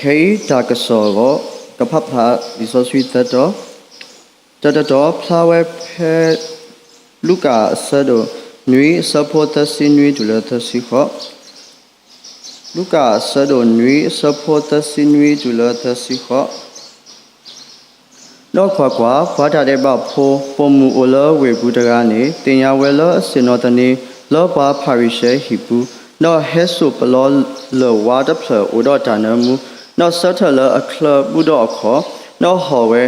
ခဲအံၤတၢ်ကစီၣ်အဂီၢ် ကဖးဖျါလံာ်စီဆှံသၢတီၤ, တၢတတီၤ ဖျါဝဲဖဲ လူၤကၣ်အဆၢဒိၣ်နွံ အဆၢဖိသၢဆံနွံတုၤလၢသၢဆံဃိး, လူၤကၣ်အဆၢဒိၣ်နွံ အဆၢဖိသၢဆံနွံတုၤလၢသၢဆံဃိး. ဒီးကွၢ်ကွၢ်, ပှၤတၢ်ဒဲးဘးဖိ ပိာ်မုၣ်အိၣ်လၢဝ့ၢ်ပူၤတဂၤန့ၣ် သ့ၣ်ညါဝဲလၢအဆ့ၣ်နီၤသန့ၤလၢပှၤဖၤရံၤၡဲဟံၣ်ပူၤ, ဒီးဟဲစိာ်ပလီလၢၢ်ဝါတဖျၢၣ်အိၣ်ဒီးတၢ်နၢမူ, ဒီးဆၢထၢၣ်လၢအချၢဘူးဒီးအခီၣ်, ဒီးဟီၣ်ဝဲ,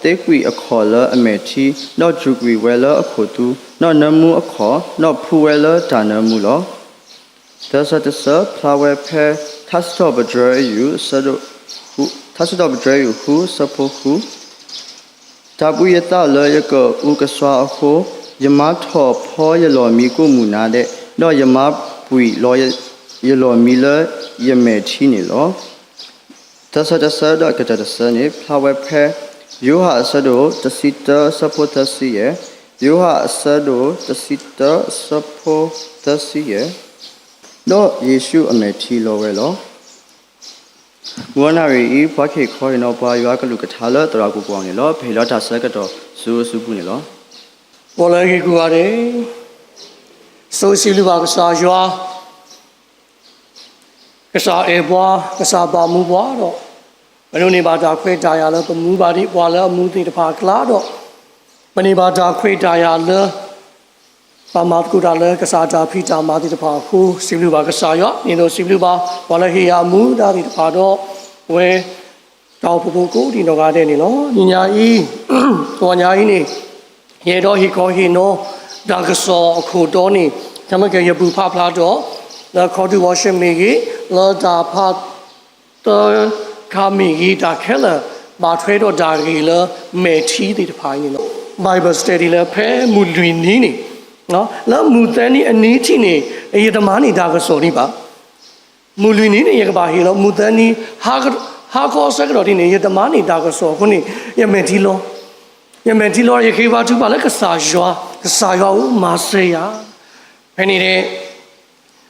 ဒီးသ့ကွံာ်အခီၣ်လၢအမဲာ်ထံ, ဒီးစူးကွံာ်ဝဲလၢအခိၣ်သူ, ဒီးနၢမူအခီၣ်, ဒီးဖှူဝဲလၢတၢ်နၢမူလီၤ. သၢဆၢတဆၢ ဖျါဝဲဖဲ ထါစံးထီၣ်ပတြၢၤယုၢ် ထါစံးထီၣ်ပတြၢၤယုၢ်ဃု အဆၢဖိဃု, တၢ်ဘှံးယသးလၢယကအုကစွါအဃိ, ယမါထီၣ်ဖီယလီၢ်မံကိးမုၢ်နၤဒဲး, ဒီးယမါပှံာ်လီၤယလီၢ်မံလၢယမဲာ်ထံန့ၣ်လီၤ. သၢဆၢတဆၢဒီးကတၢၢ်တဆၢန့ၣ် ဖျါဝဲဖဲ ယိၤဟၣ်အဆၢဒိၣ်တဆံတၢ အဆၢဖိသၢဆံယဲၢ်, ယိၤဟၣ်အဆၢဒိၣ်တဆံတၢ အဆၢဖိသၢဆံယဲၢ်, ဒီးယ့ၣ်ၡူးအမဲာ်ထံလီၤဝဲလီၤ. မုၢ်ဂီၤနၣ်ရံၣ်အံၤ ပှၤကဟ့ၣ်ခီဟ့ၣ်နီၤပှၤယွၤကလုၢ်ကထါလၢသရၣ်ပူၤပူၤန့ၣ်လီၤ. ပဟ့ၣ်လီၤတၢ်ဆၢကတီၢ်ဆူအစုပူၤန့ၣ်လီၤ. ပီၣ်လဲၣ်ဂ့ၤကိးဂၤဒဲး, စိစံးဘျုးဘၣ်ကစၢ်ယွၤ ကစၢ်အဲၣ်ပှၤ, ကစၢ်ဘၣ်မူပှၤဒီး ပဒိးန့ၢ်ဘၣ်တၢ်ခွဲးတၢ်ယာ်လၢပမူဘၣ်ဒံးပှၤလၢအမူသ့ၣ်တဖၣ်အကျါဒီး ပန့ၢ်ဘၣ်တၢ်ခွဲးတၢ်ယာ်လၢ ပမၤသကိးတၢ်လၢကစၢ်တၢ်ဖံးတၢ်မၤသ့ၣ်တဖၣ်အဃိ စံးဘျုးဘၣ်ကစၢ်ယွၤ, ဒ်သိးစံးဘျုးဘၣ် ပှၤလၢဟ့ၣ်ယၤအမူဒါသ့ၣ်တဖၣ်ဒီး ပဝဲ တၢ်အိၣ်ဖှိၣ်ဖိကိးဒံးနီၢ်ဂၤဒဲးန့ၣ်လီၤ. နံၤညါအံၤ, တနံၤညါအံၤန့ၣ် ယအဲၣ်ဒိးဟ့ၣ်ခီဟ့ၣ်နီၤ တၢ်ကစီၣ်အခိၣ်တီန့ၣ် တမ့ၢ်ကယဲၢ်ပူၤဖးဖျါဒီး လၢခီဒုးဝီၤရှ့မ့ၢ်ဂ့ၤ, လၢတၢ်ဖး တၢ်ခါမ့ၢ်ဂ့ၤ တၢ်ခဲလၢာ် ဘၣ်ထွဲဒီးတၢ်ဂ့ၢ်လၢမဲာ်ထံသ့ၣ်တဖၣ်အံၤန့ၣ်လီၤ. Bible study လၢဖဲမုၢ်လွံၢ်နံၤန့ၣ်, လၢမုၢ်သၢနံၤအနံၤထံၣ်န့ၣ် ယတမၤန့ၢ်တၢ်ကစီၣ်ဒံးဘၣ်. မုၢ်လွံၢ်နံၤန့ၣ် ယကဘၣ်ဟ့ၣ်လီၤ, မုၢ်သၢနံၤ ဟါခီဆၢကတီၢ်ထံၣ်န့ၣ် ယတမၤန့ၢ်တၢ်ကစီၣ်အဃိန့ၣ် ယမဲာ်ထံလီၤ, ယမဲာ်ထံလီၤ ယဃ့ဘါထုကဖၣ်လၢကစၢ်ယွၤ, ကစၢ်ယွၤဧၢ မၤစၢၤယၤ, ဖဲန့ၣ်န့ၣ်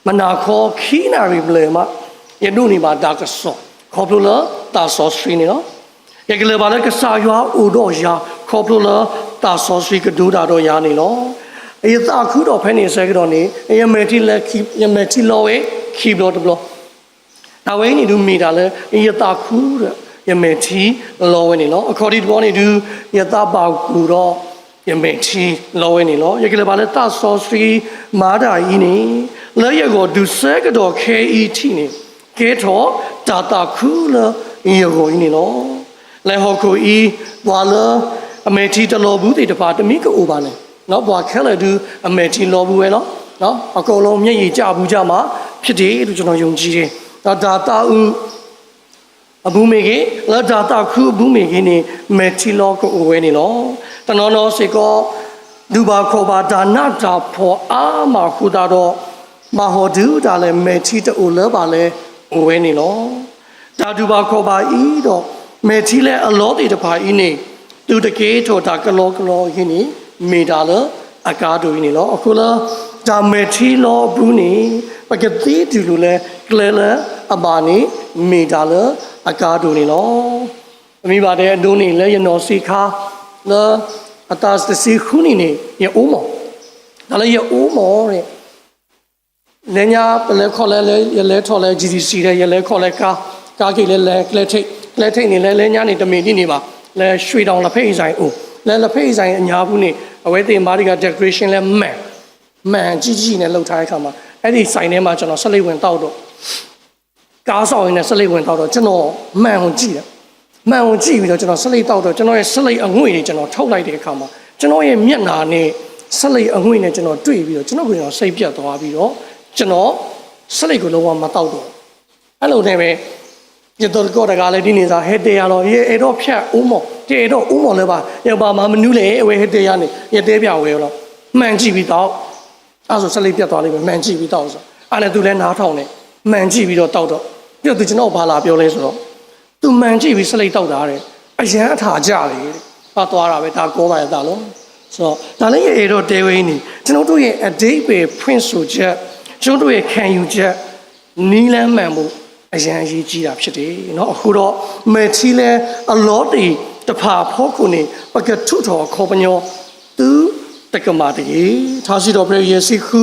မုၢ်နၤခီခံနၣ်ရံၣ်ဘျဲၣ်မး ယဒိးန့ၢ်ဘၣ်တၢ်ကစီၣ် ခီဖျိလၢတၢ်စီဆှံန့ၣ်လီၤ. ယကလဲၤဘၣ်လၢကစၢ်ယွၤအိၣ်ဒီးယၤ ခီဖျိလၢတၢ်စီဆှံကဒိတၢ်ဒီးယၤန့ၣ်လီၤ. ယသးခုဒီးဖဲန့ၣ်အဆၢကတီၢ်န့ၣ် ယမဲာ်ထံလီၤဝဲခံဘျီတဘျီ တၢ်ဝဲအံၤန့ၣ်ဒုးမ့ၢ်တၢ်လၢ ယသးခုဒီး ယမဲာ်ထံလီၤဝဲန့ၣ်လီၤ. အခီၣ်ထံးတဘျီန့ၣ်ဒုး ယသးဘၣ်ကူၣ်ဒီး ယမဲာ်ထံလီၤဝဲန့ၣ်လီၤ. ယကလဲၤဘၣ်လၢတၢ်စီဆှံမၤတၢ်အံၤန့ၣ် လၢယဂီၢ်ဒုးဆၢကတီၢ်ခဲအံၤထံၣ်န့ၣ် ကဲထီၣ်တၢ်သးခုလၢယဂီၢ်အံၤန့ၣ်လီၤ. လၢဟီၣ်ခိၣ်အံၤ ပှၤလၢအမဲာ်ထံတလီၤဘူးသ့ၣ်တဖၣ် တမံၤကအိၣ်ဘၣ်န့ၣ်, ပှၤခဲလၢာ်ဒုးအမဲာ်ထံလီၤဘူးဝဲလီၤ. အကုန်လုံးမျက်ရည်ကျဘူးကြမှာ ဖြစ်တယ်လို့ ကျွန်တော်ယုံကြည်တယ်. ဒီးတၢ်သးအုး အဘူးမ့ၢ်ဂ့ၤ, လၢတၢ်သးခုအဘူးမ့ၢ်ဂ့ၤန့ၣ် မဲာ်ထံလီၤကအိၣ်ဝဲန့ၣ်လီၤ. တနီၤနီၤစ့ၢ်ကီး ဒုးဘၣ်ခီၣ်ဘၣ်တၢ်နးတၢ်ဖှီၣ်အါမးအဃိသတးဒီး ဘၣ်ဟီၣ်ဒုးတၢ်လဲၣ် မဲာ်ထံတအိၣ်လၢၤဘၣ်လဲၣ် အိၣ်ဝဲန့ၣ်လီၤ. တၢ်ဒုးဘၣ်ခီၣ်ဘၣ်အံၤဒီး မဲာ်ထံလၢအလီၤသ့ၣ်တဖၣ်အံၤန့ၣ် သုတကဲထီၣ်တၢ်ကလီကလီအဂ့ၢ်န့ၣ် မ့ၢ်တၢ်လၢအကါဒိၣ်အံၤန့ၣ်လီၤ. အဃိလၢ တၢ်မဲာ်ထံလီၤအပူၤန့ၣ် ပကသံတုၤလၢ်လၢကျဲလၢအဘၣ်န့ၣ် မ့ၢ်တၢ်လၢအကါဒိၣ်န့ၣ်လီၤ. ပမ့ၢ်ဘၣ်တဲအဒိန့ၣ် လၢယနီၢ်ဆံးခါ လၢအသးတဆံဃုနံၣ်န့ၣ် ယအိၣ်မီၢ်, တၢ်လၢယအိၣ်မီၢ်န့ၣ် လၢညါပလဲၤခီၣ်လဲၣ် ယလဲၤထီၣ်လၢ G D C ဒီး ယလဲၤခီၣ်လၢကါ, ကါက့ၤလၢ လၢကျဲထိပ်, ကျဲထိပ်န့ၣ် လၢလၢညါန့ၣ် တမ့ၢ်ဒ်န့ၣ်ဘၣ်, လၢ ရွှေတောင် လက်ဖက်ရည်ဆိုင် အိၣ်, လၢ လက်ဖက်ရည်ဆိုင် အညါပူၤန့ၣ် အဝဲသ့ၣ်မၤတဂၤ decoration လၢ မှန်, မှန်ကြီးကြီးနဲ့ လုပ်ထားတဲ့အခါမှာ အဲ့ဒီဆိုင်ထဲမှာ ကျွန်တော် ဆလ့ၣ်ဝင်သောက်တော့ ကားဆောင်ရင်းနဲ့ ဆလ့ၣ်ဝင်သောက်တော့ ကျွန်တော် မှန်ကိုကြည့်တယ်. မှန်ကိုကြည့်ပြီးတော့ ကျွန်တော် ဆလ့ၣ်သောက်တော့ ကျွန်တော်ရဲ့ ဆလ့ၣ်အငွေ့တွေ ကျွန်တော် ထုတ်လိုက်တဲ့အခါမှာ ကျွန်တော်ရဲ့ မျက်နှာနဲ့ ဆလ့ၣ်အငွေ့နဲ့ ကျွန်တော်တွေ့ပြီးတော့ ကျွန်တော့်ကိုယ်ကျွန်တော် စိတ်ပျက်သွားပြီးတော့ ကျွန်တော် ဆလ့ၣ်ကို လုံးဝမသောက်တော့ဘူး. အဲ့လိုနဲ့ပဲ ယသကိးတဂၤလည်း ဒ်န့ၣ်သာ ဟဲတဲယၤလီၤ. ယအဲၣ်ဒိးဖျက်အိၣ်မီၢ်, ယအဲၣ်ဒိးအိၣ်မီၢ်လၢၤဘၣ်, ယဘၣ်မၤမနုၤလဲၣ်, အဝဲဟဲတဲယၤန့ၣ် ယတဲပျးဝဲလီၤ. မှန်ကြည့်ပြီးသောက်. အဲ့ဆို ဆလ့ၣ်ပျက်သွားလိမ့်မယ်, မှန်ကြည့်ပြီးသောက်ဆို. အဲ့နဲ့ သူလည်းနားထောင်တယ်, မှန်ကြည့်ပြီးတော့သောက်တော့, ပြီးတော့ သူကျွန်တော့်ကို ဘာလာပြောလဲဆိုတော့ သူ မှန်ကြည့်ပြီး ဆလ့ၣ်သောက်တာတဲ့, အရမ်းအထီကျတယ်တဲ့. သွားတာပဲ, ဒါကောင်းတာရဲ့သားလို့. ဆိုတော့ ဒါလည်း ယအဲၣ်ဒိးတဲဝဲအံၤန့ၣ် ကျွန်တော်တို့ရဲ့ အဓိပ္ပာယ်ဖွင့်ဆိုချက်, ကျွန်တော်တို့ရဲ့ ခံယူချက်, နည်းလမ်းမှန်ဖို့ အရမ်းအရေးကြီးတာဖြစ်တယ်နော်။ အဃိဒီး မဲာ်ထံလၢအလီၤသ့ၣ်တဖၣ်အဖီခိၣ်န့ၣ် ပကထုးထီၣ်အခီပညီ သုတကမၣ်တဂ့ၤ. ထါစံးထီၣ်ပတြၢၤ ယဲၢ်ဆံဃု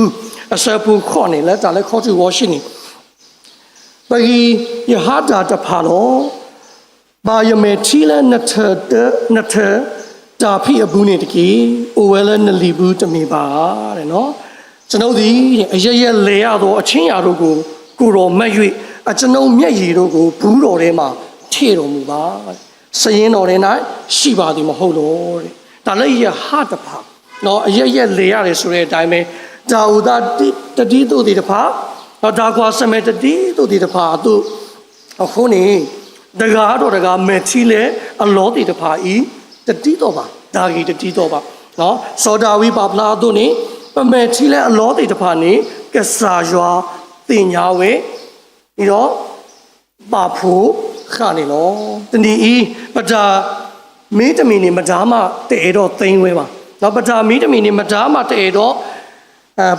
အဆၢဖိဃိးန့ၣ် လၢတၢ်လၢခီၣ်ထံးဝီၤၡ့ၣ်န့ၣ် ပဂံၢ်ယဟါတၢ်တဖၣ်လီၤ. ဘၣ်ယမဲာ်ထံလၢနထၢၣ်, နထၢၣ်တၢ်ဖံးအပူၤန့ၣ်တက့ၢ်. အိၣ်ဝဲလၢနလံာ်ပူၤတမ့ၢ်ဘၣ်ဧါ. ကျွန်ုပ်သည် အရပ်ရပ်လဲရသော အခြင်းအရာတို့ကို ကိုယ်တော်မက်၍ အကျွန်ုပ်မျက်ရည်တို့ကို ဘူးတော်ထဲမှာ ထည့်တော်မူပါ။ စာရင်းတော်ထဲ၌ ရှိပါသည်မဟုတ်လော. တၢ်လၢယဟါတဖၣ် အရပ်ရပ်လဲရတယ်ဆိုတဲ့အတိုင်းပဲ တၢ်အိၣ်သးတဒ်သိးသ့ၣ်တဖၣ် ဒီးတၢ်ကွၢ်ဆၢၣ်မဲာ်တဒ်သိးသ့ၣ်တဖၣ်အသိး အဃိန့ၣ် တဂၤဒီးတဂၤ မဲာ်ထံလၢအလီၤသ့ၣ်တဖၣ် အံၤ တဒ်သိးဘၣ်, တၢ်ဂ့ၢ်တဒ်သိးဘၣ်. စီၤဒၤဝံးပာ်ဖျါအသိးန့ၣ် ပမဲာ်ထံလၢအလီၤသ့ၣ်တဖၣ်န့ၣ် ကစၢ်ယွၤသ့ၣ်ညါဝဲ ဒီး ပာ်ဖှိၣ်ဃာ်န့ၣ်လီၤ. တနံၤအံၤ ပတၢ်မ့တမ့ၢ်န့ၣ် မတၤမးတအဲၣ်ဒိးသ့ဝဲဘၣ်. ဒီးပတၢ်မ့တမ့ၢ်န့ၣ် မတၤမးတအဲၣ်ဒိး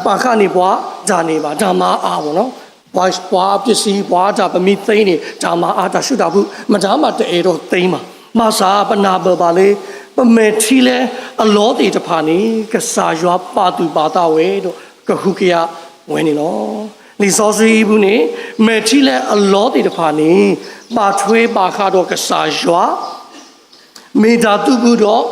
ပာ်ဃာ်န့ၢ်ပှၤတၢ်န့ၣ်ဘၣ်, တၢ်မၤအါဘၣ်နီၤ. ပှၤ, ပှၤပစ္စည်း, ပှၤအတၢ်ပမ့ၢ်သ့န့ၣ် တၢ်မၤအါ, တၢ်ဆူးတၢ်ဖုး မတၤမးတအဲၣ်ဒိးသ့မး. ဘၣ်ဆၣ် ပနၢ်ပၢၢ်ဘၣ်လၢ ပမဲာ်ထံလၢအလီၤသ့ၣ်တဖၣ်န့ၣ် ကစၢ်ယွၤပာ်သူၣ်ပာ်သးဝဲဒီး ကဟုကယာ်ဝဲန့ၣ်လီၤ. လံာ်စီဆှံအံၤပူၤန့ၣ် မဲာ်ထံလၢအလီၤသ့ၣ်တဖၣ်န့ၣ် ဘၣ်ထွဲဘၣ်ဃးဒီးကစၢ်ယွၤ မ့ၢ်တၢ်သူၣ်ဖှံဒီး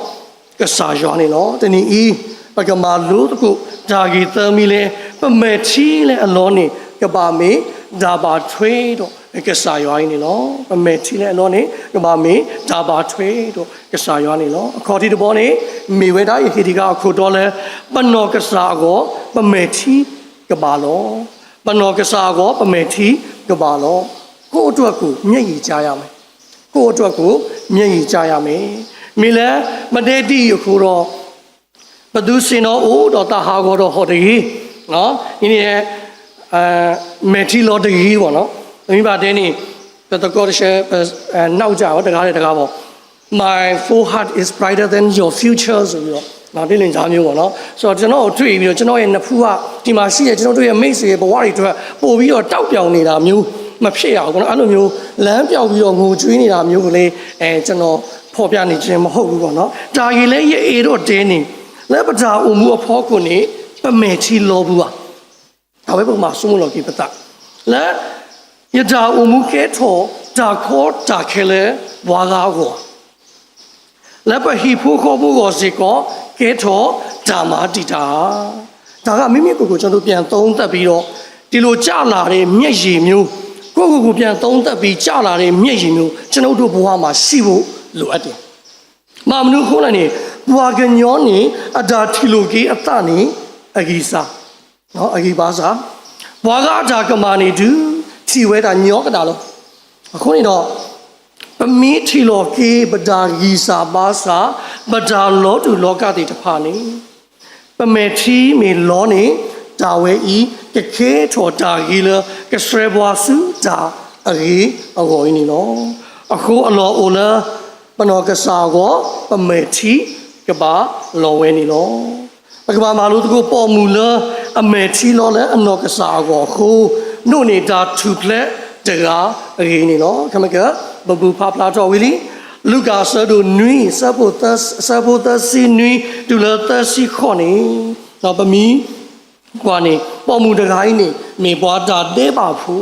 ကစၢ်ယွၤန့ၣ်လီၤ. တနံၤအံၤ ပကမၤလိသကိး တၢ်ဂ့ၢ်သၢမံၤလၢ ပမဲာ်ထံလၢအလီၤန့ၣ် ကဘၣ်မ့ၢ်တၢ်ဘၣ်ထွဲဒီးကစၢ်ယွၤအံၤန့ၣ်လီၤ. ပမဲာ်ထံလၢအလီၤန့ၣ် ကဘၣ်မ့ၢ်တၢ်ဘၣ်ထွဲဒီးကစၢ်ယွၤန့ၣ်လီၤ. အခီၣ်ထံးတဘီန့ၣ် မ့ၢ်ဝဲဒၣ်ယဟ့ၣ်တံၢ်ဃာ်အခိၣ်တီလၢ ပနီၢ်ကစၢ်အဂီၢ် ပမဲာ်ထံကဘၣ်လီၤ. ပနီၢ်ကစၢ်အဂီၢ် ပမဲာ်ထံကဘၣ်လီၤ. ကိုယ့်အတွက်ကို မျက်ရည်ကျရမယ်. ကိုယ့်အတွက်ကို မျက်ရည်ကျရမယ်. မ့ၢ်လၢ မဒဲဒ်အံၤအဃိဒီး ပသုစ့ၢ်နီၤအိၣ်ဒီး သးဟးဂီၤဒီးဟီၣ်တဂ့ၤ, အံၤန့ၣ် မဲာ်ထံလီၤတဂ့ၤဘၣ်နီၤ. ပမ့ၢ်ဘၣ်တဲန့ၣ် ပသကိးတဆၢ ပ, နောက်ကျ တဂၤဒီးတဂၤဘၣ် My forehead is brighter than your future ဆိုပြီးတော့ ဒီလိုမျိုးပေါ့နော်. ဆိုတော့ ကျွန်တော်ကိုတွေ့ပြီးတော့ ကျွန်တော်ရဲ့နဖူးက ဒီမှာရှိတဲ့ ကျွန်တော်တို့ရဲ့မိတ်ဆွေရဲ့ဘဝတွေအတွက် ပိုပြီးတော့ တောက်ပျောက်နေတာမျိုး မဖြစ်ရဘူးပေါ့နော်. အဲ့လိုမျိုး လမ်းပျောက်ပြီးတော့ ငိုကြွေးနေတာမျိုးကိုလည်း အဲ ကျွန်တော်ဖော်ပြနေခြင်းမဟုတ်ဘူးပေါ့နော်. တၢ်ဂ့ၢ်လၢယအဲၣ်ဒိးတဲန့ၣ် လၢပတၢ်အိၣ်မူအဖီခိၣ်န့ၣ် ပမဲာ်ထံလီၤပူၤဘၣ်. အဝဲပကမၤဆိကမိၣ်လီၤက့ၤပသး လၢ ယတၢ်အိၣ်မူကဲထီၣ်တၢ်ကီတၢ်ခဲလၢပှၤဂၤအဂီၢ်, လၢပဟံၣ်ဖိဃီဖိအဂီၢ်စ့ၢ်ကီး ကဲထီၣ်တၢ်မၤတံာ်တာ်ဧါ. ဒါက မိမိကိုယ်ကိုယ် ကျွန်တော်တို့ ပြန်သုံးသပ်ပြီးတော့ ဒီလိုကျလာတဲ့မျက်ရည်မျိုး ကိုယ့်ကိုယ်ကိုယ် ပြန်သုံးသပ်ပြီး ကျလာတဲ့မျက်ရည်မျိုး ကျွန်တော်တို့ဘဝမှာ ရှိဖို့လိုအပ်တယ်. မ့ၢ်မနုၤအဃိလဲၣ်န့ၣ် ပှၤကညီန့ၣ် အတၢ်ထံၣ်လိာ်က့ၤအသးန့ၣ် အဂံၢ်စၢ် အဂံၢ်ဘါစၢ်, ပှၤဂၤအတၢ်ကမၣ်န့ၣ် ဒုးထံၣ်ဝဲဒၣ်ညီကဒၣ်လီၤ. အဃိန့ၣ်ဒီး ပမ့ၢ်ထံၣ်လိာ်က့ၤ ပတၢ်ဂံၢ်စၢ်ဘါစၢ်, ပတၢ်လီၤတူာ်လီၤကာ်သ့ၣ်တဖၣ်န့ၣ် ပမဲာ်ထံမ့ၢ်လီန့ၣ် တၢ်ဝဲအံၤ ကကဲထီၣ်တၢ်ဂ့ၤလၢ ကဆှၢပှၤဆူတၢ်အဂ့ၤအဂီၢ်အံၤန့ၣ်လီၤ. အဃိအလီၢ်အိၣ်လၢ ပနီၢ်ကစၢ်အဂီၢ် ပမဲာ်ထံကဘၣ်လီဝဲန့ၣ်လီၤ. ပကဘၣ်မၤလိသကိး ပိာ်မုၣ်လၢအမဲာ်ထံလီလၢအနီၢ်ကစၢ်အဂီၢ်အဃိ ဒိးန့ၢ်တၢ်ထူၣ်ဖျဲးတဂၤအဂ့ၢ်န့ၣ်လီၤ. ခဲမက ပဘူၣ်ဖးဖျါထီၣ်ဝံၤလံ လူၤကၣ်အဆၢဒိၣ်နွံ အဆၢဖိသၢဆံနွံ တုၤလၢသၢဆံဃိးန့ၣ် ဒီးပမ့ၢ်ကွၢ်န့ၣ် ပိာ်မုၣ်တဂၤအံၤန့ၣ် မ့ၢ်ပှၤတၢ်ဒဲးဘးဖိ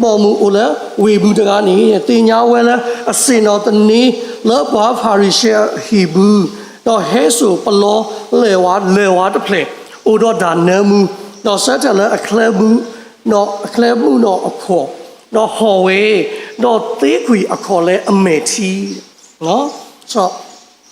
ပိာ်မုၣ်အိၣ်လၢဝ့ၢ်ပူၤတဂၤန့ၣ် သ့ၣ်ညါဝဲလၢအဆ့ၣ်နီၤသန့လၢပှၤဖၤရံၤၡဲအဟံၣ်ပူၤ, ဒီးဟဲစိာ်ပလီလဲၤဝါ လဲၤဝါတဖျၢၣ် အိၣ်ဒီးတၢ်နၢမူ, ဒီးဆၢထၢၣ်လၢအချၢမူ, ဒီးအချၢမူဒီးအခီၣ်, ဒီးဟီၣ်ဝဲ, ဒီးသ့ကွံာ်အခီၣ်လၢအမဲာ်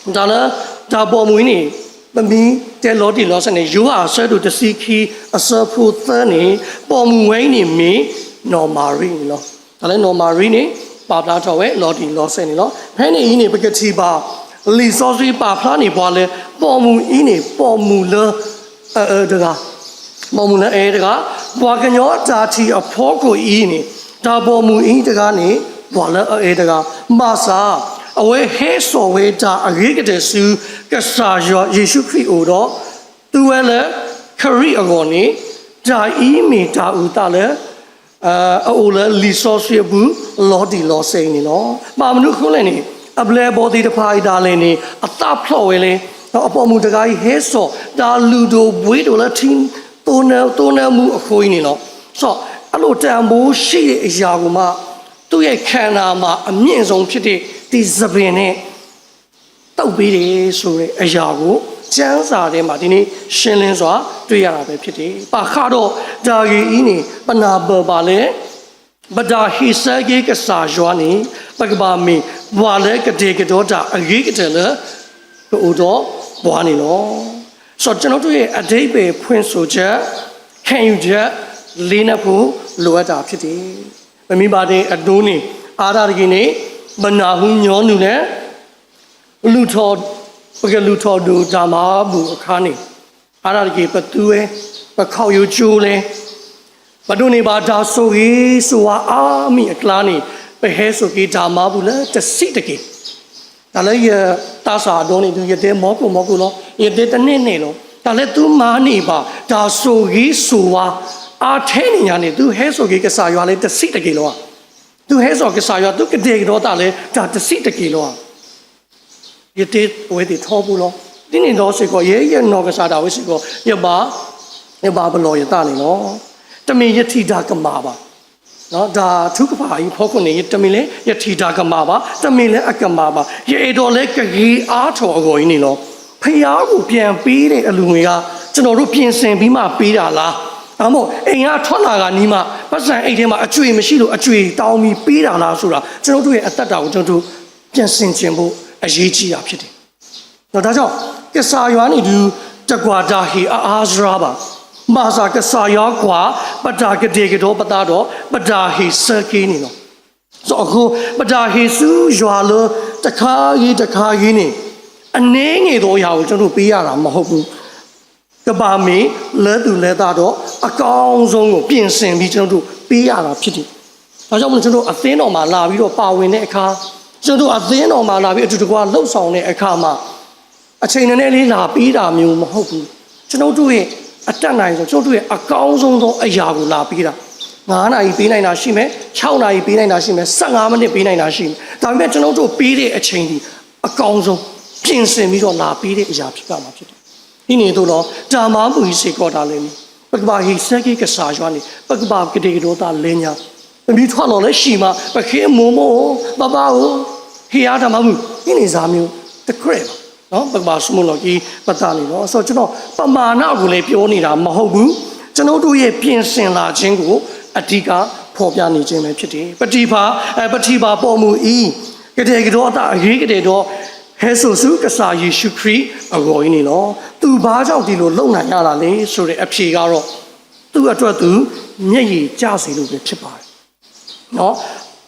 ထံ တၢ်လၢ တၢ်ပိာ်မုၣ်အံၤန့ၣ် ပမ့ၢ်တဲလီၤတံၢ်လီၤဆဲးန့ၣ် ယိၤဟၣ်အဆၢဒိၣ်တဆံခံ အဆၢဖိသၢန့ၣ် ပိာ်မုၣ်ဝဲအံၤန့ၣ်မ့ၢ်နီၢ်မၤရံန့ၣ်လီၤ. တၢ်လၢနီၢ်မၤရံန့ၣ် ပာ်ဖျါထီၣ်ဝဲလီၤတံၢ်လီၤဆဲးန့ၣ်လီၤ. ဖဲန့ၣ်အံၤန့ၣ် ပကထံၣ်ဘၣ် လံာ်စီဆှံပာ်ဖျါန့ၢ်ပှၤလၢ ပိာ်မုၣ်အံၤန့ၣ် ပိာ်မုၣ်လၢအအၢတဂၤ ပိာ်မုၣ်လၢအအၢတဂၤ, ပှၤကညီတၢ်ထံၣ်အဖီခိၣ်အံၤန့ၣ် တၢ်ပိာ်မုၣ်အံၤတဂၤန့ၣ် ပှၤလၢအအၢတဂၤ, ဘၣ်ဆၣ် အဝဲဟဲစိာ်ဝဲတၢ်အဂ့ၤကတၢၢ်ဆူ ကစၢ်ယွၤယ့ၣ်ၡူးခရံာ်အအိၣ်ဒီး သူဝဲလၢခရံာ်အဂီၢ်န့ၣ် တၢ်အံၤမ့ၢ်တၢ်အုၣ်သးလၢ အအိၣ်လၢလံာ်စီဆှံအပူၤ လီၤတံၢ်လီၤဆဲးအံၤန့ၣ်လီၤ. ဘၣ်မနုၤအဃိလဲၣ်န့ၣ်, အဘျဲၣ်အဘီၣ်သ့ၣ်တဖၣ်အံၤဒၣ်လဲာ်န့ၣ် အသးဖျိးဝဲလၢ အပိာ်မုၣ်တဂၤအံၤဟဲစိာ် တၢ်လုၢ်ဒိၣ်ပှ့ၤဒိၣ်လၢထံ သိနၢမူအဃိအံၤန့ၣ်လီၤ. စီၤ အလိၣ်တၢ်အမူရှံးအရာကိုမှ သူ့ရဲ့ခံနာမှာ အမြင့်ဆုံးဖြစ်တဲ့ ဒီစပင်နဲ့ သုတ်ပေးတယ်ဆိုတဲ့အရာကို ကျမ်းစာထဲမှာ ဒီနေ့ရှင်းလင်းစွာတွေ့ရတာပဲဖြစ်တယ်. ဘၣ်ဃးဒီးတၢ်ဂ့ၢ်အံၤန့ၣ် ပနၢ်ပၢၢ်ဘၣ်လၢ ပတၢ်ဟ့ၣ်ဆၢက့ၤကစၢ်ယွၤန့ၣ် ပကဘၣ်မ့ၢ်ပှၤလၢကတဲာ်ကတီၤတၢ်အဂ့ၤကတၢၢ်လၢ ကအိၣ်ဒီးပှၤန့ၣ်လီၤ. ဆိုတော့ ကျွန်တော်တို့ရဲ့အဓိပ္ပာယ်ဖွင့်ဆိုချက် ခံယူချက် လေးနက်ဖို့လိုအပ်တာဖြစ်တယ်. ပမ့ၢ်ဘၣ်တဲအဒိန့ၣ် အါဒၣ်တက့ၢ်န့ၣ် ပနၢ်ဟူညီနုၢ်လၢ လူၤထီၣ် ပကလူၤထီၣ်ဒိၣ်တၢ်မၤဘူၣ်အခါန့ၣ် အါဒၣ်တက့ၢ် ပသူဝဲ ပခီၣ်ယိကၠိလဲၣ်, ပဒိးန့ၢ်ဘၣ်တၢ်ဆိၣ်ဂ့ၤဆိၣ်ဝါအါမံၤအကျါန့ၣ် ပဟဲစိာ်က့ၤတၢ်မၤဘူၣ်လၢတဆံးတက့ၢ်. တၢ်လၢယသးစၢ်အဒိန့ၣ်ဒုး ယတဲမီၢ်ကိၢ်မီၢ်ကိၢ်လီၤ. ယတဲတန့ၢ်န့ၣ်လီၤ. တၢ်လၢသုမၤန့ၢ်ဘၣ် တၢ်ဆိၣ်ဂ့ၤဆိၣ်ဝါ အါထဲန့ၣ်ညါန့ၣ် သုဟဲစိာ်က့ၤကစၢ်ယွၤလၢတဆံးတက့ၢ်လီၤဧါ. သုဟဲစိာ်ကစၢ်ယွၤ သုကတဲာ်ကတီၤသးလၢတၢ်တဆံးတက့ၢ်လီၤဧါ. ယတဲဝဲသ့ၣ်ထီဘိလီၤ. ဒ်န့ၣ်ဒီးစ့ၢ်ကီး ယဲယနီၢ်ကစၢ်ဒၣ်ဝဲစ့ၢ်ကီး ယဘၣ် ယဘၣ်ပလီၢ်ယသးန့ၣ်လီၤ. တမ့ၢ်ယထံၣ်တၢ်ကမၣ်ဘၣ်. တၢ်ထုကဖၣ်အံၤဖီခိၣ်န့ၣ် တမ့ၢ်လၢယထံၣ်တၢ်ကမၣ်ဘၣ်, တမ့ၢ်လၢအကမၣ်ဘၣ်, ယအဲၣ်ဒိးလၢကဂ့ၤအါထီၣ်အဂီၢ်အံၤန့ၣ်လီၤ. ဘုရားကိုပြန်ပေးတဲ့လူတွေက ကျွန်တော်တို့ပြင်ဆင်ပြီးမှပေးတာလား? ဒါမှမဟုတ် အိမ်ကထွက်လာခါနီးမှ ပိုက်ဆံအိတ်ထဲမှာ အကြွေမရှိလို့ အကြွေတောင်းပြီးပေးတာလားဆိုတာ ကျွန်တော်တို့ရဲ့အသက်တာကို ကျွန်တော်တို့ ပြန်ဆင်ခြင်ဖို့အရေးကြီးတာဖြစ်တယ်. ဒါကြောင့် ကစၢ်ယွၤန့ၣ်ဒုး တကွၢ်တၢ်ဟ့ၣ်အအါစှၤဘၣ်. ဘၣ်ဆၣ်ကစၢ်ယွၤကွၢ် ပတၢ်ကတဲာ်ကတီၤပသးဒီး ပတၢ်ဟ့ၣ်ဆၢက့ၤန့ၣ်လီၤ. ဆိုတော့ အခု ပတၢ်ဟ့ၣ်ဆူယွၤလၢတခါဂ့ၤတခါဂ့ၤန့ၣ် အနည်းငယ်သောအရာကို ကျွန်တော်တို့ပေးရတာမဟုတ်ဘူး. ကဘၣ်မ့ၢ်လၢသူၣ်လၢသးဒီး အကောင်းဆုံးကို ပြင်ဆင်ပြီး ကျွန်တော်တို့ပေးရတာဖြစ်တယ်. ဒါကြောင့်မလို့ ကျွန်တော်တို့အသင်းတော်မှာလာပြီးတော့ပါဝင်တဲ့အခါ ကျွန်တော်တို့အသင်းတော်မှာလာပြီးအတူတကွလှုပ်ဆောင်တဲ့အခါမှာ အချိန်နည်းနည်းလေးလာပေးတာမျိုးမဟုတ်ဘူး. ကျွန်တော်တို့ရဲ့အတတ်နိုင်ဆုံး ကျွန်တော်တို့ရဲ့အကောင်းဆုံးသောအရာကိုလာပေးတာ. ငါးနာရီပေးနိုင်တာရှိမယ်, ခြောက်နာရီပေးနိုင်တာရှိမယ်, ဆယ့်ငါးမိနစ်ပေးနိုင်တာရှိမယ်. ဒါပေမဲ့ကျွန်တော်တို့ပေးတဲ့အချိန်ဒီအကောင်းဆုံး ပြင်ဆင်ပြီးတော့လာပေးတဲ့အရာဖြစ်ရမှာဖြစ်တယ်. ဒ်န့ၣ်အသိးလီၤ. တၢ်မၤဘူၣ်အံၤစ့ၢ်ကီးဒၣ်လဲာ်န့ၣ် ပကဘၣ်ဟ့ၣ်ဆၢက့ၤကစၢ်ယွၤန့ၣ် ပကဘၣ်ကတဲာ်ကတီၤသးလဲညါ. ပမ့ၢ်ထွဲလီၤလၢဟံၣ်မး ပဃ့မိၢ်မိၢ် ဘၣ်ဘၣ်ဧၢ, ဟ့ၣ်အါတၢ်မၤဘူၣ် ဒ်န့ၣ်စ့ၢ်မ့ၢ်တကြၢးဘၣ်. ပကဘၣ်ဆိကမိၣ်လီၤက့ၤပသးန့ၣ်လီၤ. ဆိုတော့ ကျွန်တော် ပမာဏကိုလည်းပြောနေတာမဟုတ်ဘူး. ကျွန်တော်တို့ရဲ့ပြင်ဆင်လာခြင်းကို အဓိကဖော်ပြနေခြင်းပဲဖြစ်တယ်. ပထံၣ်ဘၣ် အဲ ပထံၣ်ဘၣ်ပိာ်မုၣ်အံၤ ကတဲာ်ကတီၤအသးအဂ့ၤကတၢၢ်ဒီး ဟဲစိာ်ဆူကစၢ်ယ့ၣ်ၡူးခရံာ်အဂီၢ်အံၤန့ၣ်လီၤ. သူဘာကြောင့်ဒီလိုလုပ်နိုင်ရတာလဲဆိုတဲ့အဖြေကတော့ သူ့အတွက်သူမျက်ရည်ကျစေလို့ပဲဖြစ်ပါတယ်. နော်,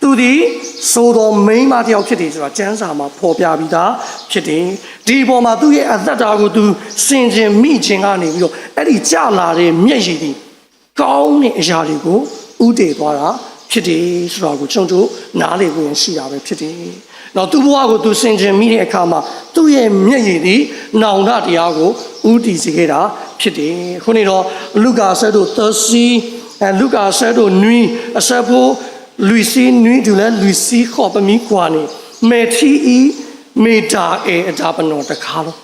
သူသည်သို့သောမိန်းမတစ်ယောက်ဖြစ်တယ်ဆိုတာ ကျမ်းစာမှာဖော်ပြပြီးသားဖြစ်တယ်. ဒီအပေါ်မှာသူ့ရဲ့အသက်တာကိုသူဆင်ခြင်မိခြင်းကနေပြီးတော့ အဲ့ဒီကျလာတဲ့မျက်ရည်သည် ကောင်းတဲ့အရာတွေကို ဦးတည်သွားတာဖြစ်တယ်ဆိုတာကို ကျွန်တော်တို့နားလည်ဖို့ရန်ရှိတာပဲဖြစ်တယ်။ နော်, သူ့ဘဝကိုသူဆင်ခြင်မိတဲ့အခါမှာ သူ့ရဲ့မျက်ရည်သည်နောင်တတရားကို ဦးတည်စေခဲ့တာဖြစ်တယ်။ အဃိန့ၣ်ဒီး လူကာအဆၢဒိၣ်သၢဆံ, အဲ, လူကာအဆၢဒိၣ်နွံ, အဆၢဖိလွံၢ်ဆံနွံတုၤလၢလွံၢ်ဆံဃိး ပမ့ၢ်ကွၢ်န့ၣ်, မဲာ်ထံအံၤ မ့ၢ်တၢ်အဲၣ်အတၢ်ပနီၣ်တခါလီၤ.